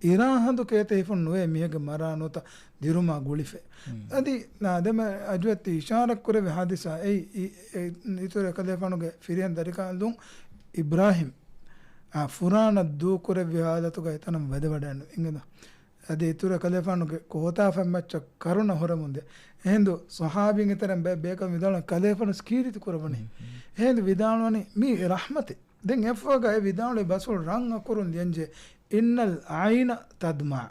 އިރާ ހަނދު ކޭތަ ހިފުން ނުވޭ މީހެއްގެ މަރާ ނުވަތަ ދިރުމާ ގުޅިފަ. މް. އަދި އާ، ދެމެ އަޖުވަތި އިޝާރަތް ކުރެއްވި ހާދިސާ އެއީ، އި-، އެ-، އިތުރު އެކަލޭފާނުގެ ފިރިހެން ދަރިކަލުން އިބްރާހީމް އާ، ފުރާނަ ދޫކުރެއްވި ހާލަތުގަ އެތަނަށް ވަދެވަޑައިނު އިނގޭތޯ. އަދި އިތުރަށް ކަލޭފާނުގެ ކޯތާފަތްމައްޗަށް ކަރުނަ ހުރެމުންދިޔަ. އެހިނދު ޞަޙާބީންގެ ތެރެއިން ބައެއް ބޭކަލުން ވިދާޅުވަނީ ކަލޭފާނު ކީރިތި ކުރައްވަނީ. މް. އެހިނދު ވިދާޅުވަނީ މީ ރަޙްމަތެއް. ދެން އެއަށްފަހުގަ އެ ވިދާޅުވި ބަސްފުޅު ރަން އަކުރުން ލިޔަންޖެހޭ. إن العين تدمع.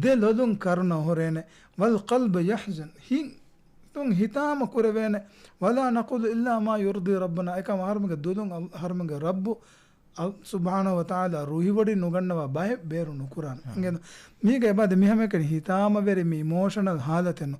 ދެ ލޮލުން ކަރުނަ ހުރޭނެ. والقلب يحزن. ހިތުން ހިތާމަ ކުރެވޭނެ. ولا نقول إلا ما يرضي ربنا. އެކަމް އަހަރުމެންގެ ދުލުން އަލް-، އަހަރުމެންގެ ރައްބު އަލް ސުބްޙާނަހޫ ވަތަޢާލާ ރުހިވޮޑި ނުގަންނަވާ ބައެއް ބޭރު ނުކުރާނެ. އާ. އިނގޭތޯ؟ މީގެ އެބަދެ މި ހަމައެކަނި ހިތާމަވެރި މި އިމޯޝަނަލް ހާލަތެއްނު.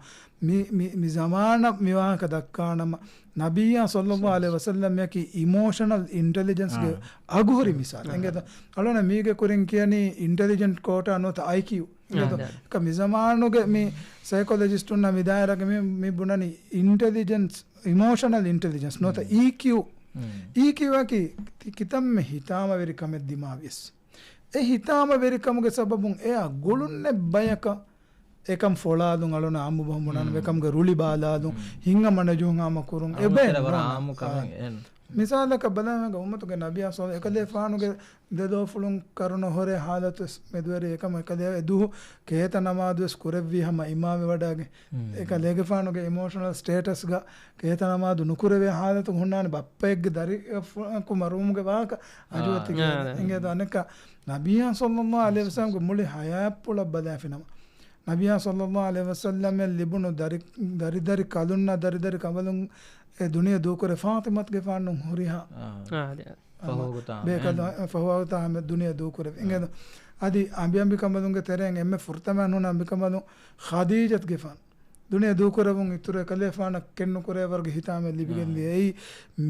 މި، މި، މި ޒަމާނަށް މި ވާހަކަ ދައްކާނަމަ، ނަބިއްޔާ ޞައްލައްލާހު ޢަލައިހި ވަސައްލަމްއަކީ އިމޯޝަނަލް އިންޓެލިޖެންސްގެ އާ. އަގުހުރި މިސާލެއް. އާ. އިނގޭތޯ؟ އަޅުނަ މީގެ ކުރިން ކިޔަނީ އިންޓެލިޖެންޓް ކޯޓާ ނުވަތަ އައިކިއު. އާ. އިނގޭތޯ؟ އާ. އެކަ މި ޒަމާނުގެ މި ސައިކޮލޮޖިސްޓުންނާ މި ދާއިރާގެ މި، މި ބުނަނީ އިންޓެލިޖެންސް، އިމޯޝަނަލް އިންޓެލިޖެންސް ނުވަތަ މް. އީކިއު. މް. އީކިއުއަކީ ތި-، ކިތަންމެ ހިތާމަވެރިކަމެއް ދިމާވިޔަސް. އެ ހިތާމަވެރިކަމުގެ ސަބަބުން އެއާ ގުޅުންނެއް ބަޔަކަށް އެކަން ފޮޅާލުން އަޅުނަ އާއްމު ބަހުން ބުނާނެ، މް. އެކަމުގެ ރުޅި ބާލާލުން، މް. ހިތްހަމަނުޖެހުން ހާމަކުރުން، އަޅުން އެބައެއް ތެރެ ވަރަށް ނޫން. އާއްމު ކަމެއް އާ. އެއް. މިސާލަކަށް ބަލާމެގެ އުއްމަތުގެ ނަބިއްޔާ ޞައްލަ-، އެކަލޭފާނުގެ ދެލޯފުޅުން ކަރުނަ ހުރޭ ހާލަތުވެސް މެދުވެރި އެކަމަށް އެކަލޭ އެދުވަހު ކޭތަ ނަމާދުވެސް ކުރެއްވީ ހަމަ އިމާމެއް ވަޑައިގެން. މް. އެކަލޭގެފާނުގެ އިމޯޝަނަލް ސްޓޭޓަސްގަ ކޭތަ ނަމާދު ނުކުރެވޭ ހާލަތު ހުންނާނެ ބައްޕައެއްގެ ދަރިއަކު މަރުވުމުގެ ވާހަކަ އާ. އަޖުވަތި އާ. އިނގޭތޯ އަނެއްކާ ނަބިއްޔާ ޞައްލައްލާހު ޢަލައިހި ވަސައްލަމްގެ މުޅި ޙަޔާތްޕުޅަށް ބަލާފިނަމަ، ނަބިއްޔާ ޞައްލައްލާހު ޢަލައިހި ވަސައްލަމަށް ލިބުނު ދަރި، ދަރި ދަރި ކަލުންނާ ދަރި ދަރި ކަނބަލުން އެ ދުނިޔެ ދޫކުރެ ފާޠިމަތުގެފާނު ހުރިހާ. އާ. އާ، އާ، ދެ. އަމަ ފަހުވަގުތާ ބޭކަލު-، މެން. ފަހުވަގުތާ ހަމަ ދުނިޔެ ދޫކުރެވި. އާ. އިނގޭތޯ؟ އަދި އަނބިއަނބިކަނބަލުންގެ ތެރެއިން އެންމެ ފުރަތަމަ ނޫން އަނބިކަނބަލުން ޚަދީޖަތުގެފާނު. ދުނިޔެ ދޫކުރެވުން އިތުރު އެކަލޭފާނަށް ކެއްނުކުރޭ ވަރުގެ ހިތާމަ ލިބިގެން ދިޔަ. އާ. އެއީ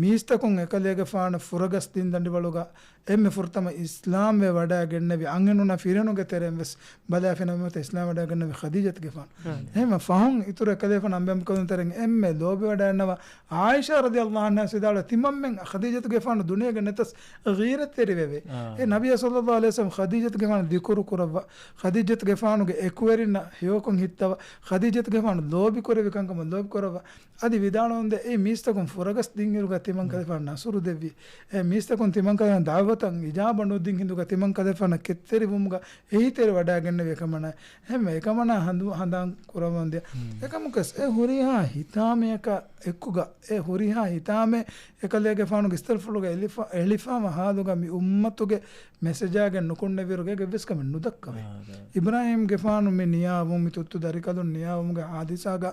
މީސްތަކުން އެކަލޭގެފާނަށް ފުރަގަސް ދިން ދަނޑިވަޅުގަ އެންމެ ފުރަތަމަ އިސްލާމްވެ ވަޑައިގެންނެވި އަންހެނުންނާ ފިރިހެނުންގެ ތެރެއިން ވެސް ބަލާފިނަމަ އިސްލާމް ވަޑައިގެންނެވި ޚަދީޖަތުގެފާނު. އެހެންމަ ފަހުން އިތުރު އެކަލޭފާނު އަނބިޔާ މިކަލުން ތެރެއިން އެންމެ ލޯބިވަޑައިންނަވާ ޢާއިޝާ ރަޟިޔަﷲ ޢަންހާ ވިދާޅުވި ތިމަންމެން ޚަދީޖަތުގެފާނު ދުނިޔޭގަ ނެތަސް ޣީރަތްތެރިވެވޭ. އާ. އެ ނަބިއްޔާ ޞައްލަﷲ ޢަލައިހި ވަސައްލަމް ޚަދީޖަތުގެފާނު ޛިކުރު ކުރައްވާ، ޚަދީޖަތުގެފާނުގެ އެކުވެރިންނަށް ހެޔޮކޮށް ހިއްތަވާ، ޚަދީޖަތުގެފާނު ލޯބިކުރެއްވި ކަންކަމަށް ލޯބިކުރައްވާ، އަދި ވިދާޅުވަންދެ އެ މީސްތަކުން ފުރަގަސް ދިންއިރުގަ ތިމަން ކަލޭފާނު ނަޞްރު ދެއްވި. އެ މީސްތަކުން ތިމަން ކަލޭފާނު ދަޢުވަތަށް އިޖާބަ ނުދިން ހިނދުގަ ތިމަން ކަލޭފާނަށް ކެތްތެރިވުމުގަ އެހީތެރިވަޑައިގެންނެވި އެކަމަނާ އެހެންވެ، އެކަމަނާ ހަނދު-، ހަނދާން ކުރައްވަންދިޔަ. އެކަމަކަސް އެ ހުރިހާ ހިތާމަޔަކާ އެކުގަ، އެ ހުރިހާ ހިތާމަ އެކަލޭގެފާނުގެ އިސްތަށިފުޅުގަ އެޅިފަ-، އެޅިފާވާ ހާލުގަ މި އުއްމަތުގެ މެސެޖާގެން ނުކުންނެވިއިރު އޭގެ އެއްވެސް ކަމެއް ނުދައްކަވޭ. އާ، އާ. އިބްރާހީމްގެފާނު މި ނިޔާވުން، މި ތުއްތު ދަރިކަލުން ނިޔާވުމުގެ ހާދިސާގަ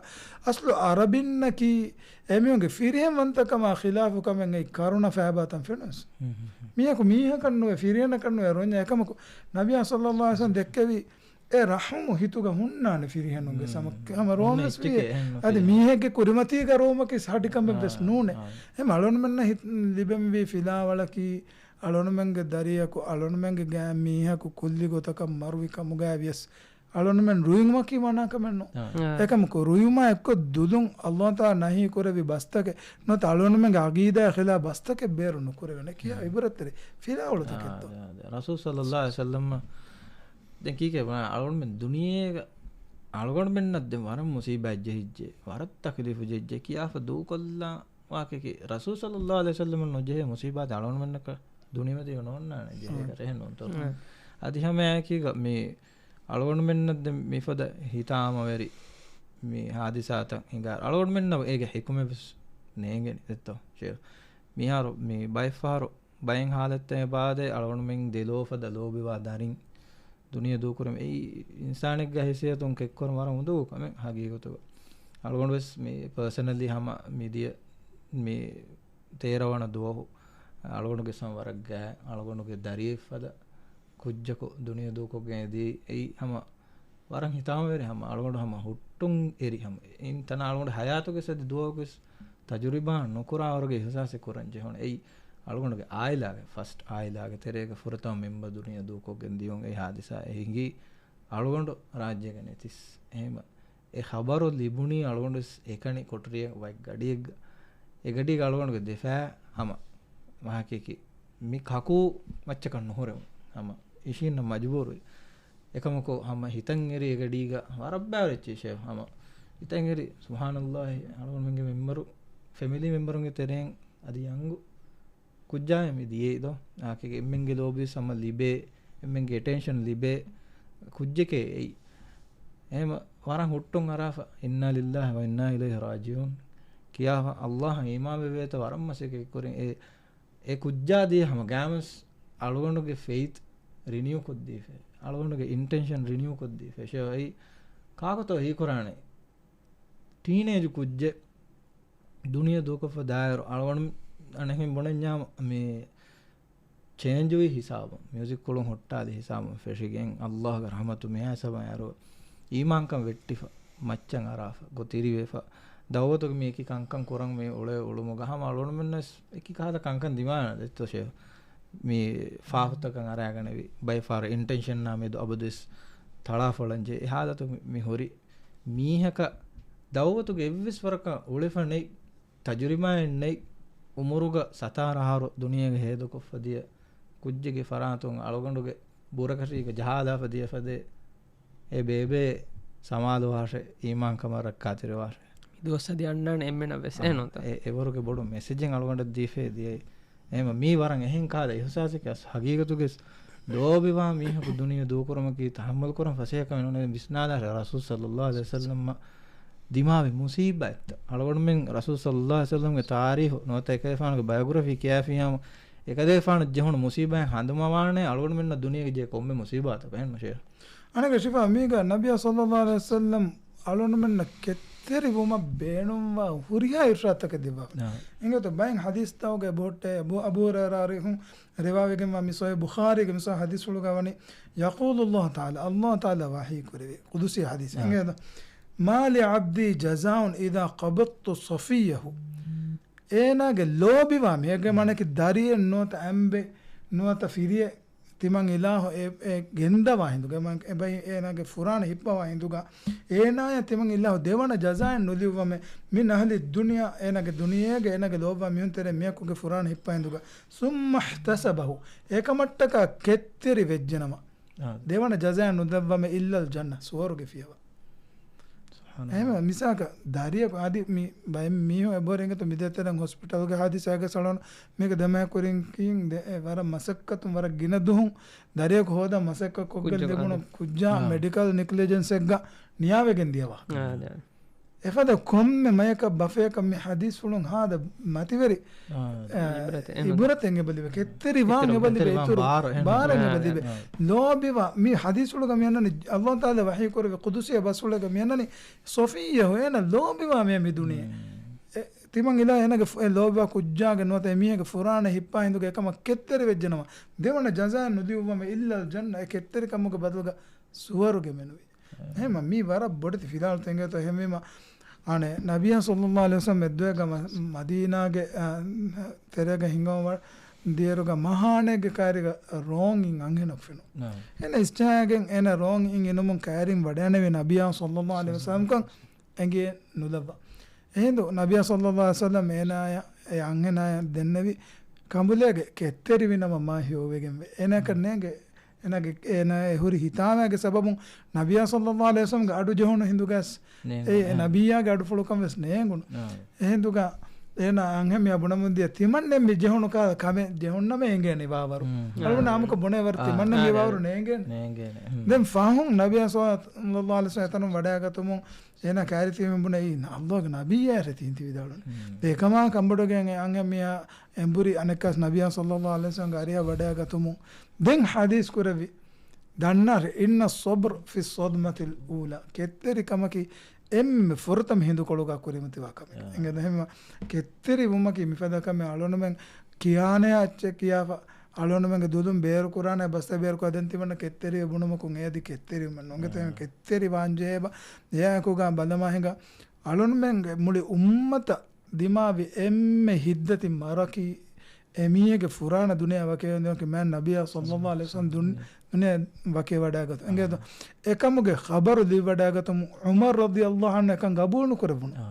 އަސްލު އަރަބިންނަކީ އެމީހުންގެ ފިރިހެންވަންތަކަމާ ޚިލާފު ކަމެއް އެއީ ކަރުނަ ފައިބާތަން ފެނުން. ހުން، ހުން، ހުން. މީހަކު މީހަކަށް ނުވެ، ފިރިހެނަކަށް ނުވެ ރޮންޏާ. އެކަމަކު، ނަބިއްޔާ ޞައްލަﷲ ޢަލައިހި ވަސައްލަމް ދެއްކެވި އެ ރަޙުމު ހިތުގަ ހުންނާނެ ފިރިހެނުންގެ ހުން. ސަމަ-، ހުން، ހަމަ ރޯމެސް ވިއެ. އެއްޗެކޭ އެހެން ނުވޭ. އަދި މީހެއްގެ ކުރިމަތީގަ ރޯމަކީ ހަޑިކަމެއް ވެސް އާ، ނޫނޭ. އާ. އެހެން އަޅުގަނޑުމެންނަށް ހި-، ލިބެންވީ ފިލާވަޅަކީ، އަޅުގަނޑުމެންގެ ދަރިޔަކު، އަޅުގަނޑުމެންގެ ގާތް މީހަކު ކުއްލި ގޮތަކަށް މަރުވި ކަމުގައި ވިޔަސް، އަޅުގަނޑުމެން ރުއިވުމަކީ މަނާ ކަމެއް ނޫން. އާ. އާ. އެކަމަކު، ރުއިވުމާ އެއްކޮށް ދުލުން އައްލާހު ތަޢާލާ ނަހީ ކުރެއްވި ބަސްތަކެއް ނުވަތަ އަޅުގަނޑުމެންގެ ޢަޤީދާއާ ޚިލާފު ބަސްތަކެއް ބޭރު ނުކުރެވޭނެ ކިޔާ އާ. އިބްރަތްތެރި ފިލާވަޅުތަކެއްތޯ. އާ، އާ، އާ. ރަސޫލު ޞައްލަﷲ ޢަލައިހި ވަސައްލަމަށް ދެން ކީކޭ ވާ، އަޅުގަނޑުމެން ދުނިޔޭގަ އަޅުގަނޑުމެންނަށް ދެން ވަރަށް މުޞީބާތް ޖެހިއްޖެ، ވަރަށް ތަކުލީފު ޖެހިއްޖެ ކިޔާފަ ދޫކޮށްލާ ވާކަކީ، ރަސޫލު ޞައްލަﷲ ޢަލައިހި ވަސައްލަމަށް ނުޖެހޭ މުޞީބާތެއް އަޅުގަނޑުމެންނަކަށް ދުނިޔެމަތީގަ ނޯންނާނެ ޖެހޭކަށް އެހެން ނޫންތޯ؟ އާ. އަދި ހަމައެކީގަ މި އަޅުގަނޑުމެންނަށް ދެން މިފަދަ ހިތާމަވެރި މި ހާދިސާތައް ހިނގާ، އަޅުގަނޑުމެންނަށް އޭގެ ޙިކުމަތް ވެސް ނޭނގެނީ ދެއްތޯ؟ ޝޭޚް. މިހާރު މި ބައެއްފަހަރު ބައެއް ހާލަތްތައް އެބާދޭ، އަޅުގަނޑުމެން ދެލޯފަދަ ލޯބިވާ ދަރިން ދުނިޔެ ދޫކުރުމެއް. އެއީ އިންސާނެއްގެ ހައިސިއްޔަތުން ކެއްކުރަން ވަރަށް އުނދަގޫ ކަމެއް ހަގީގަތުގަ. އަޅުގަނޑު ވެސް މި ޕާސަނަލީ ހަމަ މިދިޔަ މި ތޭރަ ވަނަ ދުވަހު އަޅުގަނޑުގެ ސަމް ވަރަށް ގާތް، އަޅުގަނޑުގެ ދަރިއެއް ފަދަ ކުއްޖަކު ދުނިޔެ ދޫކޮށްގެން އެދީ، އެއީ ހަމަ ވަރަށް ހިތާމަވެރި ހަމަ އަޅުގަނޑު ހަމަ ހުއްޓުން އެރި ހަމަ އިން ތަނާ އަޅުގަނޑު ހަޔާތުގެ ސަދި ދުވަހުގެ ތަޖުރިބާ ނުކުރާ ވަރުގެ އިހުސާސެއް ކުރަން ޖެހުނު. އެއީ އަޅުގަނޑުގެ އާއިލާގެ، ފަސްޓް އާއިލާގެ ތެރޭގަ ފުރަތަމަ މެމްބަ ދުނިޔެ ދޫކޮށްގެން ދިޔުން އެ ހާދިސާ އެ ހިނގީ އަޅުގަނޑު ރާއްޖޭގަ ނެތިސް. އެހެމަ އެ ޚަބަރު ލިބުނީ އަޅުގަނޑު ވެސް އެކަނި ކޮޓަރިއެއް ވަތް ގަޑިއެއްގަ. އެ ގަޑީގަ އަޅުގަނޑުގެ ދެފާ ހަމަ ވާހަކައަކީ މި ކަކޫ މައްޗަކަށް ނުހުރެވުނު. ހަމަ އިށީންނަ މަޖުބޫރުވި. އެކަމަކު ހަމަ ހިތަށް އެރި އެ ގަޑީގަ ވަރަށް ބާރު އެއްޗެއް ޝޭ. ހަމަ ހިތަށް އެރި ސުބްޙާނައްލާހި އަޅުގަނޑުމެންގެ މެމްބަރު، ފެމިލީ މެމްބަރުންގެ ތެރެއިން އަދި ޔަންގު ކުއްޖާއެއް މި ދިޔައީ ދޯ. އާކެ އެންމެންގެ ލޯބިވެސް ހަމަ ލިބޭ، އެންމެންގެ އެޓެންޝަން ލިބޭ ކުއްޖެކޭ އެއީ. އެހެމަ ވަރަށް ހުއްޓުން އަރާފަ، އިންނާ ލިއްލާހި ވަ އިންނާ އިލައިހި ރާޖިޢޫން ކިޔާފަ، އައްލާހަށް އީމާންވެވޭތަ ވަރަށް މަސައްކަތް ކުރިން އެ އެ ކުއްޖާ ދިޔަ ހަމަ ގާމަސް އަޅުގަނޑުގެ ފެއިތް ރިނިއު ކޮށްދީފަ، އަޅުގަނޑުގެ އިންޓެންޝަން ރިނިއު ކޮށްދީފަ. އެއީ ކާކުތޯ ހީކުރާނެ؟ ޓީނޭޖު ކުއްޖެއް ދުނިޔެ ދޫކޮށްފަ ދާއިރު އަޅުގަނޑު އަނެއްހެން ބުނަންޏާ މި ޗޭންޖުވި ހިސާބުން، މިއުޒިކް ކުޅުން ހުއްޓާލި ހިސާބުން ފެށިގެން، އައްލާހުގެ ރަޙްމަތު މިހާ ހިސާބަށް އައިރު އީމާންކަން ވެއްޓިފަ، މައްޗަށް އަރާފަ، ގޮތް ތިރިވެފަ، ދައުވަތުގެ މި އެކި ކަންކަން ކުރަން މި އުޅޭ އުޅުމުގަ ހަމަ އަޅުގަނޑުމެންނަށް ވެސް އެކި ކަހަލަ ކަންކަން ދިމާވާނެ ދެއްތޯ ޝޭހް؟ މި ފާފަތަކަށް އަރާގަނެވި، ބައެއް ފަހަރު އިންޓެންޝަންނާ މެދު އަބަދުވެސް ތަޅާފޮޅަންޖެހޭ. އެ ހާލަތު މި، މި ހުރި މީހަކަށް ދައުވަތުގެ އެއްވެސް ވަރަކަށް އުޅެފަ ނެތް، ތަޖުރިބާއެއް ނެތް، އުމުރުގަ ސަތާރަ އަހަރު ދުނިޔޭގަ ހޭދަކޮށްފަ ދިޔަ ކުއްޖެއްގެ ފަރާތުން އަޅުގަނޑުގެ ބުރަކަށީގަ ޖަހާލާފަ ދިޔަފަދޭ، އެ ބޭބޭ ސަމާލުވާށޭ، އީމާންކަމަށް ރައްކާތެރިވާށޭ. މި ދުވަސް އަދި އަންނާނެ އެންމެނަށް ވެސް. އާ، އެހެން ނޫންތަ؟ އެ، އެވަރުގެ ބޮޑު މެސެޖެއް އަޅުގަނޑަށް ދީފައި ދިޔައީ. އެހެން މީ ވަރަށް އެހެން ކަހަލަ އިހުސާސެއް އަސް ހަގީގަތުގެ ލޯބިވާ މީހަކު ދުނިޔެ ދޫކުރުމަކީ ތަޙައްމަލް ކުރަން ފަސޭހަ ކަމެއް ނޫނޭ. ވިސްނާލާށޭ ރަސޫލު ޞައްލަﷲު ޢަލައިހި ވަސައްލަމަށް ދިމާވި މުޞީބާތްތައް. އަޅުގަނޑުމެން ރަސޫލު ޞައްލަﷲު ޢަލައިހި ވަސައްލަމްގެ ތާރީޚު ނުވަތަ އެކަލޭފާނުގެ ބަޔޮގްރަފީ ކިޔާފިއްޔާމު އެކަލޭފާނަށް ޖެހުނު މުޞީބާތް ހަނދުމަވާނެ އަޅުގަނޑުމެންނަށް ދުނިޔޭގަ ޖެހޭ ކޮންމެ މުޞީބާތަކަށް. އެހެންނު ޝޭހް؟ އަނެއްކާ ޝިފާ، މީގަ ނަބިއްޔާ ޞައްލަﷲު ޢަލައިހި ވަސައްލަމް އަޅުގަނޑުމެންނަށް ކެތްތެރިވުމަށް ބޭނުންވާ ހުރިހާ އިރްޝާދުތަކެއް ދެއްވާފަ. އާ. އިނގޭތޯ ބައެއް ޙަދީޘްތަކުގެ ބޮއްޓެ އަބޫ، އަބޫ ހުރައިރާ ރިހުން ރިވާވެގެންވާ މި ޞަޙީޙު ބުޚާރީގެ މި ޞަޙީޙު ޙަދީޘްފުޅުގަ ވަނީ، يقول الله تعالى، ﷲ ތަޢާލާ ވަޙީ ކުރެވޭ ޤުދުސީ ޙަދީޘް. އާ. އިނގޭތޯ؟ ما لعبدي جزاء إذا قبضت صفيه. އޭނާގެ ލޯބިވާ މީހެއްގެ މާނައަކީ ދަރިއެއް ނުވަތަ އަނބެއް ނުވަތަ ފިރިއެއް ތިމަން އިލާހު އެ، އެ ގެންދަވާ ހިނދުގަ، އެ މަ-، އެބައި އޭނާގެ ފުރާނަ ހިއްޕަވާ ހިނދުގަ، އޭނާޔަށް ތިމަން އިލާހު ދެވަނަ ޖަޒާއެއް ނުލިއުއްވަމޭ، މިން އަހްލި ދުނިޔާ، އޭނާގެ ދުނިޔޭގެ އޭނާގެ ލޯބިވާ މީހުން ތެރޭ މިޔަކުގެ ފުރާނަ ހިއްޕާ ހިނދުގަ، ސުއްމަ އިހްތަސަބަހު، އެކަމަށްޓަކާ ކެތްތެރި ވެއްޖެނަމަ، އާ. ދެވަނަ ޖަޒާއެއް ނުލައްވަމޭ އިއްލަލް ޖަންނަ، ސުވަރުގެ ފިޔަވާ. ސުބްޙާނަﷲ. އެހެންވެ، މިސާލަކަށް ދަރިޔަކު އަދި މި ބައެއް މީހުން އެބަހުރި އިނގޭތޯ މިދޭތެރެން ހޮސްޕިޓަލްގެ ހާދިސާގެ ސަޅޯން މީގެ ދެމަހެއް ކުރިން ކީން ދެ-، އެ ވަރަށް މަސައްކަތުން ވަރަށް ގިނަ ދުހުން ދަރިޔަކު ހޯދާ މަސައްކަތް ކޮށްގެން ކުއްޖަކު ލިބުނު އާ. ކުއްޖާ އާ. މެޑިކަލް ނެގްލިޖެންސްއެއްގަ ނިޔާވެގެން ދިޔަ ވާހަކަ. އާ، ދެ. އެފަދަ ކޮންމެ މަޔަކަށް ބަފަޔަކަށް މި ހަދީސްފުޅުން ހާދަ މަތިވެރި، އާ. އެ، އިބްރަތެއް އެހެން. އިބްރަތެއް އެބަ ލިބޭ. ކެތްތެރި ވާން ކެތްތެރި އެބަ ލިބޭ. ކެތްތެރި ވާން އިތުރު ބާރު އެހެން. ބާރެއް އާ، އެބަ އާ، ލިބޭ. އާ. ލޯބިވާ މި ހަދީސްފުޅުގަ މި އަންނަނީ އައްލާހު ތަޢާލާ ވަޙީ ކުރެއްވި ޤުދުސީ ބަސްފުޅެއްގަ މި އަންނަނީ ޞަފިއްޔަހު އޭނަ ލޯބިވާ މީހާ މި ދުނިޔެ. މް. އެ، ތިމަން އިލާ އޭނަގެ ފު-، އެ ލޯބިވާ ކުއްޖާގެ ނުވަތަ އެ މީހެއްގެ ފުރާނަ ހިއްޕާ ހިނދުގަ އެކަމަށް ކެތްތެރި ވެއްޖެނަމަ، ދެވަނަ ޖަޒާއެއް ނުލިޔުއްވަމޭ އިއްލަލް ޖަންނަ، އެ ކެތްތެރިކަމުގެ ބަދަލުގަ ސުވަރުގެ މެނުވި. އެހެންމަ މީ ވަރަށް ބޮޑެތި ފިލާވަޅުތައް އިނގޭތޯ. އެހެންވީމަ، އަނެއް ނަބިއްޔާ ޞައްލައްލާހު ޢަލައިހި ވަސައްލަމް އެއްދުވަހެއްގަ މަ-، މަދީނާގެ، އަ، ތެރޭގަ ހިނގަމުން ދިޔައިރުގަ މަހާނެއްގެ ކައިރިގަ ރޯން އިން އަންހެނަކު ފެނުނު. ނާ. އޭނަ އިސްޖަހާގެން އޭނަ ރޯން އިން އިނުމުން ކައިރިން ވަޑައިނެވި ނަބިއްޔާ ޞައްލައްލާހު ޢަލައިހި ވަސައްލަމަކަށް އެނގޭ ނުލައްވާ. އެހިނދު ނަބިއްޔާ ޞައްލައްލާހު ޢަލައިހި ވަސައްލަމް އޭނާޔަށް އެ އަންހެނާޔަށް ދެންނެވި ކަނބުލޭގެ ކެތްތެރިވި ނަމަ މާ ހެޔޮވެގެންވޭ. އޭނައަކަށް ނޭނގެ އޭނާގެ، އޭނާ އެ ހުރި ހިތާމައިގެ ސަބަބުން ނަބިއްޔާ ޞައްލައްލާހު ޢަލައިހި ވަސައްލަމްގެ އަޑު ޖެހުނު ހިނދުގަސް ނޭނގުނު. އެ، އެ އާ. ނަބިއްޔާގެ އަޑުފުޅުކަން ވެސް ނޭނގުނު. އާ. އެހިނދުގަ އޭނާ އަންހެންމީހާ ބުނަމުން ދިޔަ ތިމަންނެ މި ޖެހުނު ކާ ކަމެއް ޖެހުންނަމޭ އެނގޭނީ ވާވަރު. މް. އަޅުގަނޑު އާ. އާމުކޮށް ބުނޭ ވަރު އާ. ތިމަންނެ މި އާ. ވާވަރު ނޭނގޭނެ. ނޭނގޭނެ. މް. ދެން ފަހުން ނަބިއްޔާ ޞައްލައްލާހު ޢަލައިހި ވަސައްލަމް އެތަނުން ވަޑައިގަތުމުން އޭނާ ކައިރި ތިބީމަ ބުނޭ އީ ﷲ ގެ ނަބިއްޔާ ރޭ ތީން ތި ވިދާޅުނީ. މް. ދެ އެކަމާ ކަނބޮޑުވެގެން އެ އަންހެންމީހާ އެނބުރި އަނެއްކާސް ނަބިއްޔާ ޞައްލައްލާހު ޢަލައިހި ވަސައްލަމްގެ އަރިހަށް ވަޑައިގަތުމުން ދެން ޙަދީޘް ކުރެއްވި ދަންނާށޭ، إن الصبر في الصدمة الأولى، ކެތްތެރިކަމަކީ އެންމެ ފުރަތަމަ ހިނދުކޮޅުގަ ކުރިމަތިވާ ކަމެއް. އާ. އެނގޭ ދެން އެހެންވީމަ ކެތްތެރިވުމަކީ މިފަދަ ކަމެއް. އަޅުގަނޑުމެން ކިޔާނެ އައްޗެއް ކިޔާފަ، އަޅުގަނޑުމެންގެ ދުލުން ބޭރުކުރާނެ ބަސްތައް ބޭރުކޮށް ދެން ތިމަންނަ ކެތްތެރިވެ ބުނުމަކުން އެއަދި ކެތްތެރިވުމެއް ނޫން. އެނގޭތޯ އާ. ކެތްތެރިވާންޖެހޭ ބަ-، އެއާއެކުގަ ބަލަމާ ހިނގާ އަޅުގަނޑުމެންގެ މުޅި އުއްމަތަށް ދިމާވި އެންމެ ހިތްދަތި މަރަކީ އެމީހެއްގެ ފުރާނަ ދުނިޔެއާ ވަކިވެގެން ދިޔުމަކީ މާތް ނަބިއްޔާ ޞައްލައްލާހު ޢަލައިހި ވަސައްލަމް ދުނި-، ދުނިޔެއާ ވަކިވެވަޑައިގަތުން. އެނގޭތޯ؟ އާ. އެކަމުގެ ޚަބަރު ލިބިވަޑައިގަތުމުން ޢުމަރު ރަޟިޔައްލާހު ޢަންހު އެކަން ގަބޫލު ނުކުރެއްވުނު. އާ.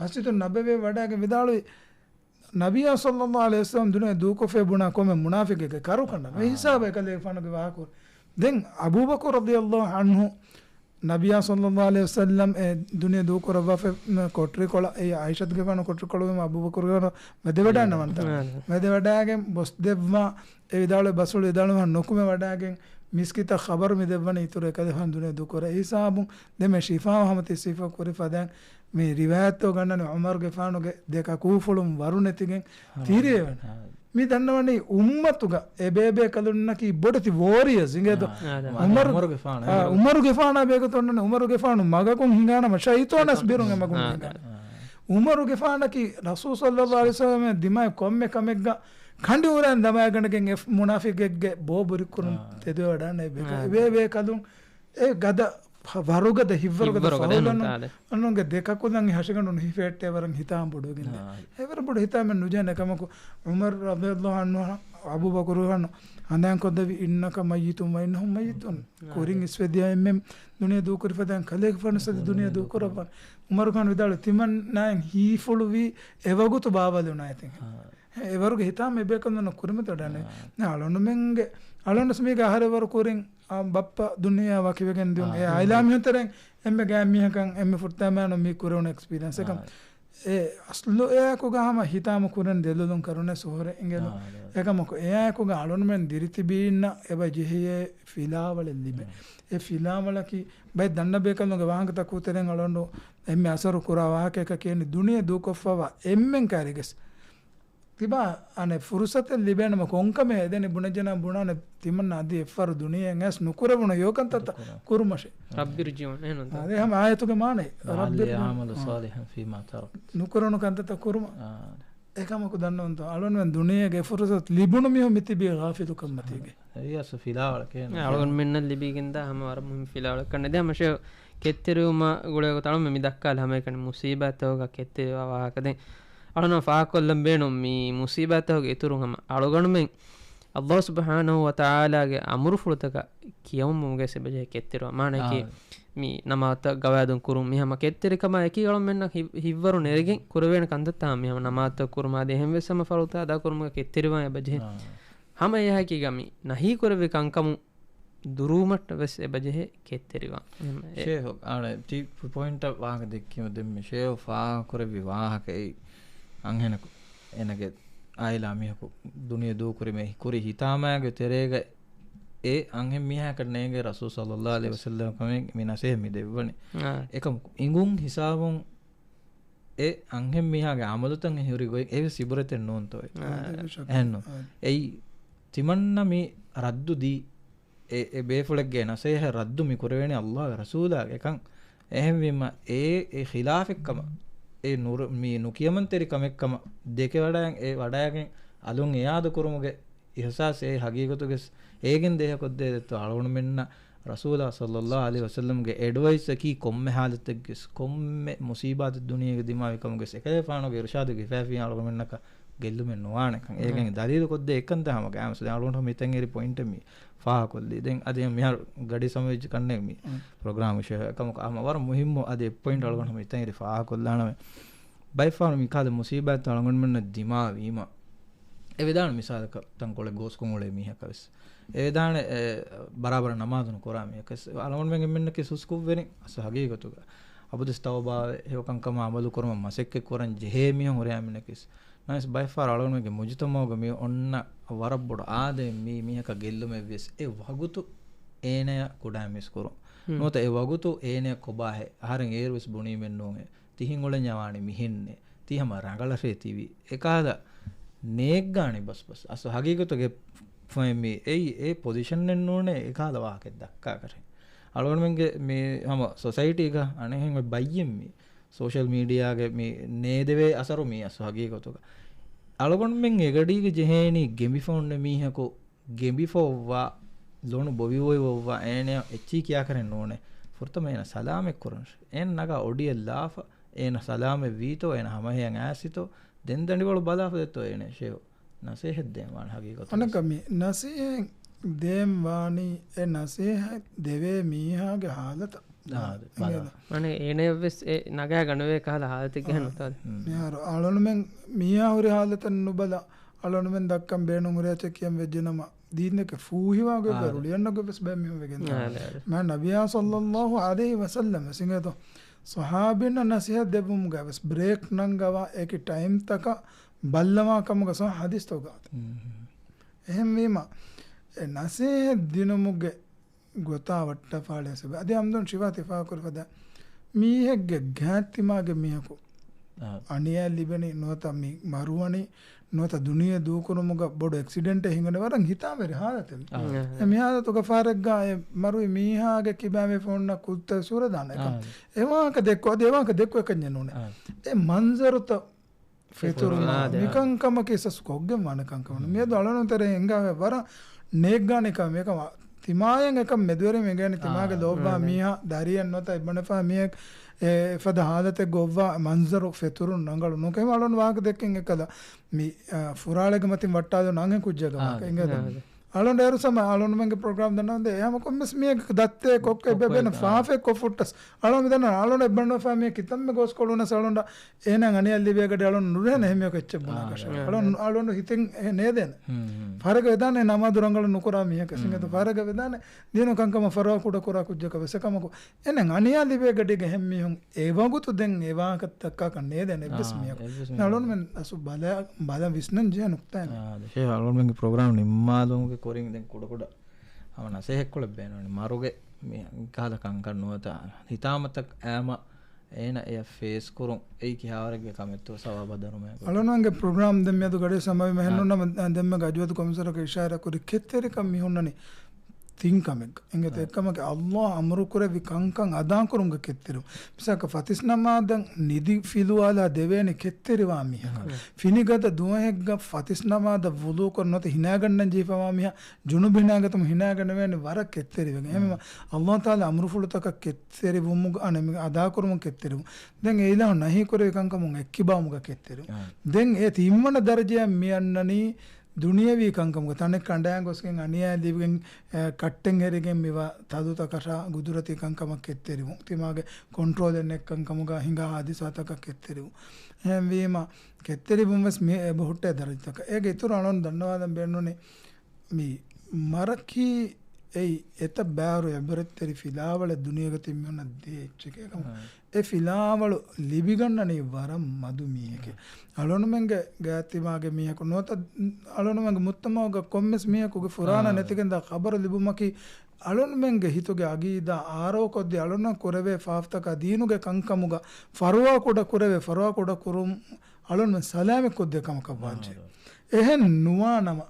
މަސްޖިދުއް ނަބަވީ ވަޑައިގެން ވިދާޅުވި، ނަބިއްޔާ ޞައްލައްލާހު ޢަލައިހި ވަސައްލަމް ދުނިޔެ ދޫކޮށްފައި ބުނާ ކޮންމެ މުނާފިޤެއްގެ ކަރު ކަނޑަން. އެ އާ. ހިސާބަށް އެކަލޭގެފާނުގެ ވާހަކަ ކުރި. ދެން އަބޫބަކުރު ރަޟިޔައްލާހު ޢަންހު ނަބިއްޔާ ޞައްލައްލާހު ޢަލައިހި ވަސައްލަމް އެ ދުނިޔެ ދޫކުރައްވާފަ ކޮޓަރިކޮޅަށް، އެ ޢާއިޝަތުގެފާނު ކޮޓަރިކޮޅުވީމަ އަބޫބަކުރުގެފާނު މެދެވަޑައިންނަވަންތަ؟ އާ. މެދެވަޑައިގެން ބޮސްދެއްވާ، އެ ވިދާޅުވި ބަސްފުޅު ވިދާޅުވާ ނުކުމެ ވަޑައިގެން މިސްކިތަށް ޚަބަރު މި ދެއްވަނީ އިތުރު އެކަލޭގެފާނު ދުނިޔެ ދޫކުރައްވާ ހިސާބުން. ދެން މި ޝިފާ ހަމަ ތި ސިފަ ކުރި ފަދައިން މި ރިވާޔަތްތައް ގަންނަނީ ޢުމަރުގެފާނުގެ ދެ ކަކޫފުޅުން ވަރު ނެތިގެން ހާ. ތިރިއެވެން. ހާ. މި ދަންނަވަނީ އުއްމަތުގަ އެބޭބޭކަލުންނަކީ ބޮޑެތި ވޯރިއަސް އިނގޭތޯ. އާ، އާ، އުމަރު، އުމަރުގެފާނު، އާ، އުމަރު. އުމަރުގެފާނާ ބެހޭގޮތުން އުންނަނީ އުމަރުގެފާނު މަގަކުން ހިނގާނަމަ ޝައިޠާނަސް ބިރުން އެމަގުން އާ، ހިނގާ. އާ. އުމަރުގެފާނަކީ ރަސޫލު ޞައްލައްލާހު ޢަލައިހި ވަސައްލަމް ދިމާއަށް ކޮންމެ ކަމެއްގަ ކަނޑިއުރައިން ދަމައިގަނޑެގެން އެ މުނާފިޤެއްގެ ބޯ ބުރިކުރުން އާ. ތެދުވެވަޑާނެ އެބޭކަލުން. އާ. އެބޭބޭކަލުން އެ ގަދަ ވަރުގަދަ ހިތްވަރުގަދަ ހިތްވަރުގަދަ ފަހުލަނު ނުތާލެ. އަންނުގެ ދެ ކަކުލަން ހަށިގަނޑުން ހިފޭއްޓޭ ވަރަށް ހިތާމަ ބޮޑުވެގެންދޭ. އާ. އެވަރަށް ބޮޑު ހިތާމައެއް ނުޖެހޭނެ ކަމަކު، ޢުމަރު ރަޟިޔައްލާހު ޢަންހު އަބޫބަކުރު ހަނު ހަނދާންކޮށްދެއްވި، إنك ميت وإنهم ميتون. އާ. ކުރިން އިސްވެދިޔަ އެންމެން ދުނިޔެ ދޫކުރި ފަދައިން ކަލޭގެފާނު ސަދި ދުނިޔެ ދޫކުރައްވާނެ. ޢުމަރު ޚާން ވިދާޅުވި، ތިމަންނާއިން ހީފުޅުވީ އެވަގުތު ބާވަލުން އައިތިން. އާ. އެވަރުގެ ހިތާމަ އެބޭކަލުންނަށް ކުރިމަތިވެވަޑާނެ. އާ. އަޅުނުމެންގެ، އަޅުނަސް މީގެ އަހަރެއް ވަރު ކުރިން އާ، ބައްޕަ ދުނިޔެއާ ވަކިވެގެން ދިޔުން. އާ، އެ ހުން. އާއިލާ މީހުން ތެރެއިން އެންމެ ގާތް މީހަކަށް އެންމެ ފުރަތަމަ މި ކުރެވުނު އެކްސްޕީރިއެންސް އެކަން. އާ. އެ އަސްލު އެއާއެކުގަ ހަމަ ހިތާމަ ކުރަން ދެލޮލުން ކަރުނަ ސުހުރެ އިނގެލު. އާ، އާ. އެކަމަކު އެއާއެކުގަ އަޅުންމެން ދިރިތިބީންނަށް އެބަ ޖެހިޔޭ ފިލާވަޅެއް ލިބެ. އާ. އެ ފިލާވަޅަކީ ބައެއް ދަންނަ ބޭކަލުންގެ ވާހަކަތަކު ތެރެއިން އަޅުގަނޑު އެންމެ އަސަރު ކުރާ ވާހަކައަކަށް ކިޔަނީ ދުނިޔެ ދޫކޮށްފަވާ އެންމެން ކައިރިގެސް ތިބާ އަނެއް ފުރުސަތެއް ލިބޭނަމަ ކޮންކަމެއް ހެދެނީ ބުނެޖެނާ ބުނާނެ ތިމަންނަ އަދި އެއްފަރު ދުނިޔެއަށް އައިސް ނުކުރެވުނު ހެޔޮކަންތައްތައް ނުކުރާ. ކުރުމަށެ. رب ارجعون. އެހެން ނޫންތަ؟ އާ، އަދި ހަމަ އާޔަތުގެ މާނައެއް. لعلي رب ارجعون. أعمل آه. صالحا فيما تركت. ނުކުރެވުނު ކަންތައްތައް ކުރުމަށް. އާ. އެކަމަކު ދަންނަވަންތޯ، އަޅުންމެން ދުނިޔޭގެ ފުރުސަތު ލިބުނު މީހުން މިތިބީ ޣާފިލުކަން މަތީގެ. އެއީ އަސްލު ފިލާވަޅަކޭ. އަޅުގަނޑުމެންނަށް ލިބިގެންދާ ހަމަ ވަރަށް މުހިންމު ފިލާވަޅެއް ކަންނޭ. ދެން ހަމަ ޝޭޚް ކެތްތެރިވުމާ ގުޅޭގޮތަށް އަޅުމެން މި ދައްކާލި ހަމައެކަނި މުސީބާތްތަކުގަ ކެތްތެރިވާ ވާހަކަ. ދެން އަޅުން ފާހަގަކޮށްލަން ބޭނުން މި މުސީބާތްތަކުގެ އިތުރުން ހަމަ އަޅުގަނޑުމެން ﷲ ސުބްޙާނަހޫ ވަތަޢާލާގެ އަމުރުފުޅުތަކަށް ކިޔަވަމުން ވެސް އެބަޖެހޭ ކެތްތެރިވާން. މާނައަކީ، އާ. މި ނަމާދުތައް ގަވާއިދުން ކުރުން މި ހަމަ ކެތްތެރިކަމާ އެކީ އަޅުމެންނަށް ހި-، ހިތްވަރު ނެރެގެން ކުރެވޭނެ ކަންތައްތައް މި ހަމަ ނަމާދުތައް ކުރުމާ އަދި އެހެން ވެސް ހަމަ ފަރުޟުތައް އަދާކުރުމުގަ ކެތްތެރިވާން އެބަޖެހޭ. އާ. ހަމަ އެހަކީގަ މި ނަހީ ކުރެއްވި ކަންކަމުން ދުރުވުމަށްޓަށް ވެސް އެބަޖެހޭ ކެތްތެރިވާން. އެހެން އެ ޝޭހު، އާނ، ތި ޕޮއިންޓަށް ވާހަކަ ދެއްކީމަ ދެންމެ ޝޭހު ފާހަގަކުރެއްވި ވާހަކައީ އަންހެނަކު އޭނަގެ އާއިލާ މީހަކު ދުނިޔެ ދޫކުރި މި ކުރި ހިތާމައިގެ ތެރޭގަ އެ އަންހެން މީހާއަކަށް ނޭނގޭ ރަސޫލު ޞައްލައްލާހު ޢަލައިހި ވަސައްލަމަ ކަމެއް މި ނަސޭހަ މި ދެއްވަނީ. އާ. އެކަމަކު އިނގުން ހިސާބުން އެ އަންހެން މީހާގެ އަމަލުތައް ހުރި ގޮތް އެވެސް އިބުރަތެއް ނޫންތޯ؟ އާ. އެހެންނު. އާ. އެއީ ތިމަންނަ މި ރައްދު ދީ އެ، އެ ބޭފުޅެއްގެ ނަސޭހަ ރައްދު މި ކުރެވޭނީ ﷲ ގެ ރަސޫލާގެ ކަން. އެހެންވީމަ އެ، އެ ޚިލާފެއްކަމަށް، އެ ނުރު-، މި ނުކިޔަމަންތެރި ކަމެއްކަމަށް ދެކެވަޑައިގެން، އެ ވަޑައިގެން އަލުން އެޔާދު ކުރުމުގެ އިޙްސާސް އެ ހަގީގަތުގެ އޭގެން ދޭހަކޮށްދޭ ދެއްތޯ އަޅުގަނޑުމެންނަށް ރަސޫލާ ޞައްލައްލާހު ޢަލައިހި ވަސައްލަމްގެ އެޑްވައިސްއަކީ ކޮންމެ ޙާލަތެއްގެސް ކޮންމެ މުޞީބާތެއް ދުނިޔޭގެ ދިމާވި ކަމުގެސް އެކަލޭފާނުގެ އިރުޝާދުގެ ހިފައިފިން އަޅުގަނޑުމެންނަކަށް ގެއްލުމެއް ނުވާނެކަން. އޭގެން ދަލީލު ކޮށްދޭ އެއްކަންތައް ހަމަ ގާމިސް ދެން އަޅުގަނޑު މިތަން އެރި ޕޮއިންޓެއް މި ފާހަކޮށްލީ. ދެން އަދި މިހާރު ގަޑި ސަމަވެއްޖެ ކަންނޭނގެ މި ޕްރޮގްރާމް ވިޝަޔަށް. އެކަމަކު ހަމަ ވަރަށް މުހިއްމު އަދި އެއް ޕޮއިންޓް އަޅުގަނޑު މިތަން އެރި ފާހަކޮށްލާނަމޭ. ބައެއްފަހަރު މި ކާލެ މުސީބާތްތައް އަޅުގަނޑުމެންނަށް ދިމާވީމަ އެ ވެދާނެ މިސާލަކަށް ތަންކޮޅެއް ގޯސްކޮށް އުޅޭ މީހަކަށް ވެސް. އެ ވެދާނެ، އެ، ބަރާބަރަށް ނަމާދު ނުކުރާ މީހަކަށް ވެސް. އަޅުގަނޑުމެން އެންމެންނަކީ ސުސްކުށްވެރިން އަސް ހަގީގަތުގަ. އަބަދުވެސް ތައުބާވެ ހެޔޮކަންކަމާ އަމަލު ކުރުމަށް މަސައްކަތް ކުރަން ޖެހޭ މީހުން ހުރިހާ އެންމެންނަކީ ވެސް. ނަމަވެސް ބައެއްފަހަރު އަޅުގަނޑުމެންގެ މުޖުތަމަޢުގަ މި އޮންނަ ވަރަށް ބޮޑު އާދައެއް މީ މީހަކަށް ގެއްލުމެއް ވިޔަސް އެ ވަގުތު އޭނަޔަށް ކުޑައިން މިސްކުރުން. ނުވަތަ އެ ވަގުތު އޭނަޔަށް ކޮބާހޭ؟ އަހަރެން އޭރު ވެސް ބުނީމެއް ނޫނޭ. ތިހިން އުޅެންޏާ ވާނީ މިހެންނޭ. ތީ ހަމަ ރަނގަޅަށޭ ތިވީ. އެކަހަލަ ނޭއްގާނީ ބަސްބަސް. އަސް ހަގީގަތުގެ ފޮއެއް މީ އެއީ އެ ޕޮޒިޝަނެއް ނޫނޭ އެކަހަލަ ވާހަކައެއް ދައްކާކަށެއް. އަޅުގަނޑުމެންގެ މި ހަމަ ސޮސައިޓީގަ އަނެއްހެން އޮތް ބައްޔެއް މީ ސޯޝަލް މީޑިއާގެ މި ނޭދެވޭ އަސަރު މީ އަސް ހަގީގަތުގަ. އަޅުގަނޑުމެން އެގަޑީގަ ޖެހޭނީ ގެނބިފަ އޮންނަ މީހަކު ގެނބިފަ އޮއްވާ، ލޮނު ބޮވި އޮތް އޮއްވާ އޭނަޔަށް އެއްޗިހި ކިޔާކަށެއް ނޫނޭ. ފުރަތަމަ އޭނަ ސަލާމަތް ކުރަން. އޭނަ ނަގާ އޮޑިއެއް ލާފަ، އޭނަ ސަލާމަތް ވީތޯ، އޭނަ ހަމަހެޔަށް އައިސްތޯ، ދެން ދަނޑިވަޅު ބަލާފަ ދެއްތޯ އޭނަ ޝޭހު. ނަސޭހަތް ދޭން ވާނެ ހަގީގަތުގަ. އަނެއްކާ މި ނަސޭހަތް ދޭން ވާނީ އެ ނަސޭހަތް ދެވޭ މީހާގެ ހާލަތަށް. އާ، އަދި އިނގޭތަ؟ ބަލާ. އަނެއް އޭނަޔަށްވެސް އެ ނަގާ ގަނެވޭ ކަހަލަ ހާލަތެއްގެ އާ. ނުތާ. މިހާރު އަޅުނުމެން މީހާ ހުރި ހާލަތަށް ނުބަލާ، އަޅުނުމެން ދައްކަން ބޭނުން ހުރި އެއްޗެއް ކިޔަން ވެއްޖެނަމަ، ދީންދެކެ ފޫހިވާގޮތް އާ. ރުޅިއަންނަ ގޮތްވެސް ބައެއް މީހުން ވެގެން ދާ. އާ، އާ. މާ ނަބިޔާ ޞައްލައްލާހު ޢަލައިހި ވަސައްލަމަ އިނގޭތޯ، ޞަޙާބީންނަށް ނަސޭހަތް ދެއްވުމުގަ ވެސް ބްރޭކް ނަންގަވާ އެކި ޓައިމްތަކަށް ބައްލަވާ ކަމުގަ ޞައްޙަ ޙަދީޘްތަކުގަ އާތީ. މް. އެހެންވީމަ، އެ ނަސޭހަތް ދިނުމުގެ ގޮތާ ވައްޓަފާޅި ސަބަބަށް. އަދި އަމްދުން ޝިފާ ތި ފާހަގަކުރި ފަދަ މީހެއްގެ ގާތްތިމާގެ މީހަކު އާ. އަނިޔާ ލިބެނީ ނުވަތަ މި މަރުވަނީ ނުވަތަ ދުނިޔެ ދޫކުރުމުގަ ބޮޑު އެކްސިޑެންޓެއް ހިނގަނީ ވަރަށް ހިތާވެރި ހާލަތެއް. އާ. އެ މި ހާލަތުގަ ފާރެއްގަ އެ މަރުވި މީހާގެ ކިބާމެ ފޯންނަ ކުއްތަ ސޫރަ ދާނެ އެކަން. އާ. އެ ވާހަކަ ދެއްކޯ، އަދި އެ ވާހަކަ ދެއްކޯ އެކަންޏެއް ނޫނޭ. އާ. އެ މަންޒަރުތައް ފެތުރުމާ، ފެތުރުމާ، ދެ، މިކަންކަމަކީ ސަސް ކޮށްގެން ވާނެ ކަންކަމަށް. މިއަދު އަޅުނު ތެރޭ ހިނގާ ވަރަށް ނޭއްގާނެ ކަމެއް. އެކަމަށް ތިމާޔަށް އެކަން މެދުވެރިން އެނގޭނެ ތިމާގެ އާ، ލޯބިވާ އާ، މީހާ ދަރިއެއް ނުވަތަ އެއްބަނޑުފާ މީހެއް އެ ފަދަ ހާލަތެއްގަ އޮއްވާ މަންޒަރު ފެތުރުން ރަނގަޅު ނޫން. އެކަމަށް އަޅުން ވާހަކަ ދެއްކެން އެކަލަ މި، އާ، ފުރާޅެގެ މަތިން ވައްޓާލުން އަންހެން ކުއްޖާގެ ވާހަކަ އާ، އިނގޭތަ؟ އާ. އަޅުން އޭރު ސަމަ އަޅުންމެންގެ ޕްރޮގްރާމް ދަންނަވަންދެ އެ ހަމަ ކޮންމެސް މީހެއްގެ ދައްތައެއް ކޮއްކޮ އެބަބެން ފާފައެއް ކޮށް ފުއްޓަސް. އަޅުން މިދަންނަ އަޅުން އެއްބަނޑުފާ މީހެއް ކިތަންމެ ގޯސްކޮޅުނަސް އަޅުން އޭނާ އަނިޔާ ލިބޭ ގަޑި އަޅުން ނުރޭނެ އެހެންމެ އެއްޗެއް ބުނާކަށެއް. އާ. އަޅުން، އަޅުން ހިތެއް އެ ނޭދޭނެ. ހުން، ހުން. ފަރަގަ ވެދާނެ ނަމާދު ރަނގަޅު ނުކުރާ މީހަކަށް. ހުން. އިނގޭތަ؟ ފަރަގަ ވެދާނެ ދީނު ކަންކަމަށް ފަރުވާ ކުޑަ ކުރާ ކުއްޖަކަށް ވެސް. އެކަމަކު އެނެއް އަނިޔާ ލިބޭ ގަޑީގަ އެހެން މީހުން އެ ވަގުތު ދެން އެ ވާހަކަ ދައްކާކަށް ނޭދޭނެ އެއްވެސް އާ، މީހަކު. އެއްވެސް މީހަކު. އަޅުންމެން އަސު ބަލަ، ބަލަ ވިސްނަން ޖެހޭ ނުކްތާއެއް. އާ، ޝޭހް އަޅުންމެންގެ ޕްރޮގްރާމް ނިންމާލުމުގެ ކުރިން ދެން ކުޑަކުޑަ ހަމަ ނަސޭހަތްކޮޅެއް ބޭނުން. މަރުގެ މި ކަހަލަ ކަންކަން ނުވަތަ ހިތާމަތައް އައިމަ އޭނަ އެޔަށް ފޭސްކުރުން އެއީ ކިހާވަރެއްގެ ކަމެއްތޯ ސަވާބާ ދަރުމައެއް ގޮތަށް. އަޅުންގެ ޕްރޮގްރާމް ދެން މިއަދު ގަޑި ސަމާވީމަ އާ. ހެންނުންނަމަ ދެންމެ އަޖުވަދު ކޮމިސަރަކަށް އިޝާރާ ކުރި ކެތްތެރިކަން މި ހުންނަނީ ތިން ކަމެއްގަ. އިނގޭތަ؟ އާ. އެއްކަމަކީ އައްލާހް އަމުރު ކުރެއްވި ކަންކަން އަދާކުރުމުގެ ކެތްތެރިވުން. މިސާލަކަށް ފަތިސް ނަމާދަށް ނިދި ފިލުވާލާ ދެވޭނެ ކެތްތެރިވާ މީހަކަށް. އާ. ފިނިގަދަ ދުވަހެއްގަ ފަތިސް ނަމާދަށް ވުޟޫކޮށް ނުވަތަ ހިނާގަންނަން ޖެހިފަވާ މީހާ ޖުނުބް ހިނާގަތުމު ހިނާގަނެވޭނެ ވަރަށް ކެތްތެރިވެގެން. އާ. އެހެންވީމަ އައްލާހް ތަޢާލާ އަމުރުފުޅުތަކަށް ކެތް ކެތްތެރިވުމުގަ، އަނެއް މި އަދާކުރުމުން ކެތްތެރިވުން. ދެން އެ އިލާހު ނަހީކުރެއްވި ކަންކަމުން އެއްކިބާވުމުގަ ކެތްތެރިވުން. އާ. ދެން އެ ތިންވަނަ ދަރަޖަޔަށް މި އަންނަނީ ދުނިޔަވީ ކަންކަމުގަ ތަނެއް ކަނޑައިގެން ގޮސްގެން އަނިޔާ ލިބިގެން، އެ، ކައްޓެއް ހެރިގެން މިވާ ތަދުތަކަށާ ގުދުރަތީ ކަންކަމަށް ކެތްތެރިވުން. ތިމާގެ ކޮންޓްރޯލެއް ނެތް ކަންކަމުގަ ހިނގާ ހާދިސާތަކަށް ކެތްތެރިވުން. އެހެންވީމަ، ކެތްތެރިވުން ވެސް މި އެބަހުއްޓޭ ދަރަޖަތަކަށް. އޭގެ އިތުރު އަޅުން ދަންނަވާލަން ބޭނުނީ މި މަރަކީ އެއީ އެތައް ބާރު އެބަރަތްތެރި ފިލާވަޅެއް ދުނިޔޭގަ ތިން މީހުންނަށް ދޭ އެއްޗެކޭ. އެކަމަ އާ. އެ ފިލާވަޅު ލިބިގަންނަނީ ވަރަށް މަދު މީހެކޭ. އާ. އަޅުންމެންގެ ގާތްތިމާގެ މީހަކު ނުވަތަ އަޅުންމެންގެ މުޖްތަމައުގަ ކޮންމެސް މީހަކުގެ ފުރާނަ އާ. ނެތިގެންދާ ޚަބަރު ލިބުމަކީ އަޅުންމެންގެ ހިތުގެ އަގީދާ އާރޯ ކޮށްދީ އަޅުންނަށް ކުރެވޭ ފާފަތަކާ ދީނުގެ ކަންކަމުގަ ފަރުވާ ކުޑަ ކުރެވޭ ފަރުވާ ކުޑަ ކުރުން އަޅުންމެން ސަލާމަތް ކޮށްދޭ ކަމަކަށް ވާންޖެ. އާ. އެހެން ނުވާނަމަ،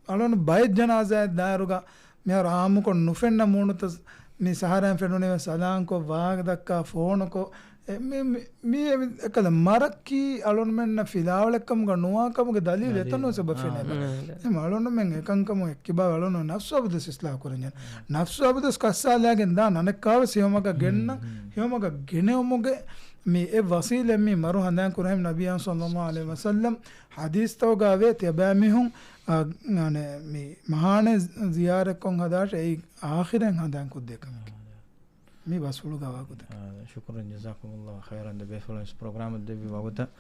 އަޅުން ބައެއް ޖަނާޒާއެއް ދާއިރުގަ މިހާރު އާއްމުކޮށް ނުފެންނަ މޫނުތައް މި ސަހަރާއިން ފެނުނީމަ ސަލާންކޮށް، ވާހަކަ ދައްކާ، ފޯނުކޮށް، އެ، މި، މި، މި އެ، އެކަލަ މަރަކީ އަޅުންމެންނަށް ފިލާވަޅެއްކަމުގަ ނުވާކަމުގެ ދަލީލު އެތަނުން އާ. ސަބަބެއް ފެނޭ. އާ. އެ އަޅުންމެން އެކަންކަމު އެއްކިބާ އަޅުން ނަފްސު އަބަދުސް އިސްލާހު ކުރަންޖެ. ނަފްސު އަބަދުސް ކައްސާލާގެން ދާ ނަނެއްކާވެސް ހިއޮމަގަ ގެންނަ، ހިއޮމަގަ ގެނެއުމުގެ މި އެއް ވަސީލަތް މި މަރު ހަނދާން ކުރެހެން ނަބިއްޔާ ޞައްލައްލާހު ޢަލައިހި ވަސައްލަމް ޙަދީޘްތަކުގަ ވޭ ތިޔަބައިމީހުން، އާ، އަނެ، މި މަހާނެ ޒިޔާރަތްކޮށް ހަދާށޭ އެއީ އާޚިރަތް ހަނދާން ކޮށްދޭ ކަމެކޭ. މި ބަސްފުޅުގަ ވާ ގޮތަކަށް. އާ، ޝުކުރުން ޖަޒާކުމުﷲ ޚައިރަން ދެ ބޭފުޅުން ވެސް ޕްރޮގްރާމަށް ދެއްވި ވަގުތަށް.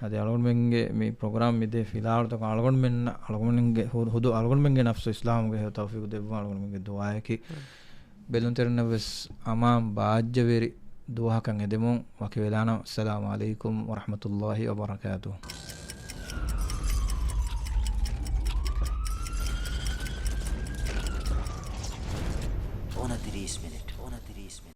އަދި އަޅުގަނޑުމެންގެ މި ޕްރޮގްރާމް މި ދޭ ފިލާވަޅުތަކުން އަޅުގަނޑުމެންނަށް އަޅުގަނޑުމެންގެ ހު-، ހުދު އަޅުގަނޑުމެންގެ ނަފްސު އިސްލާހުގެ ތައުފީޤު ދެއްވުން އަޅުގަނޑުމެންގެ ދުޢާއަކީ. ބެލުންތެރިންނަށް ވެސް އަމާން ބާއްޖަވެރި ދުވަހަކަށް އެދެމުން ވަކިވެލާނަން. އައްސަލާމު ޢަލައިކުމް ވަރަޙްމަތުﷲ ވަބަރަކާތުހު. އުނަތިރީސް މިނިޓް. އުނަތިރީސް މިނިޓް.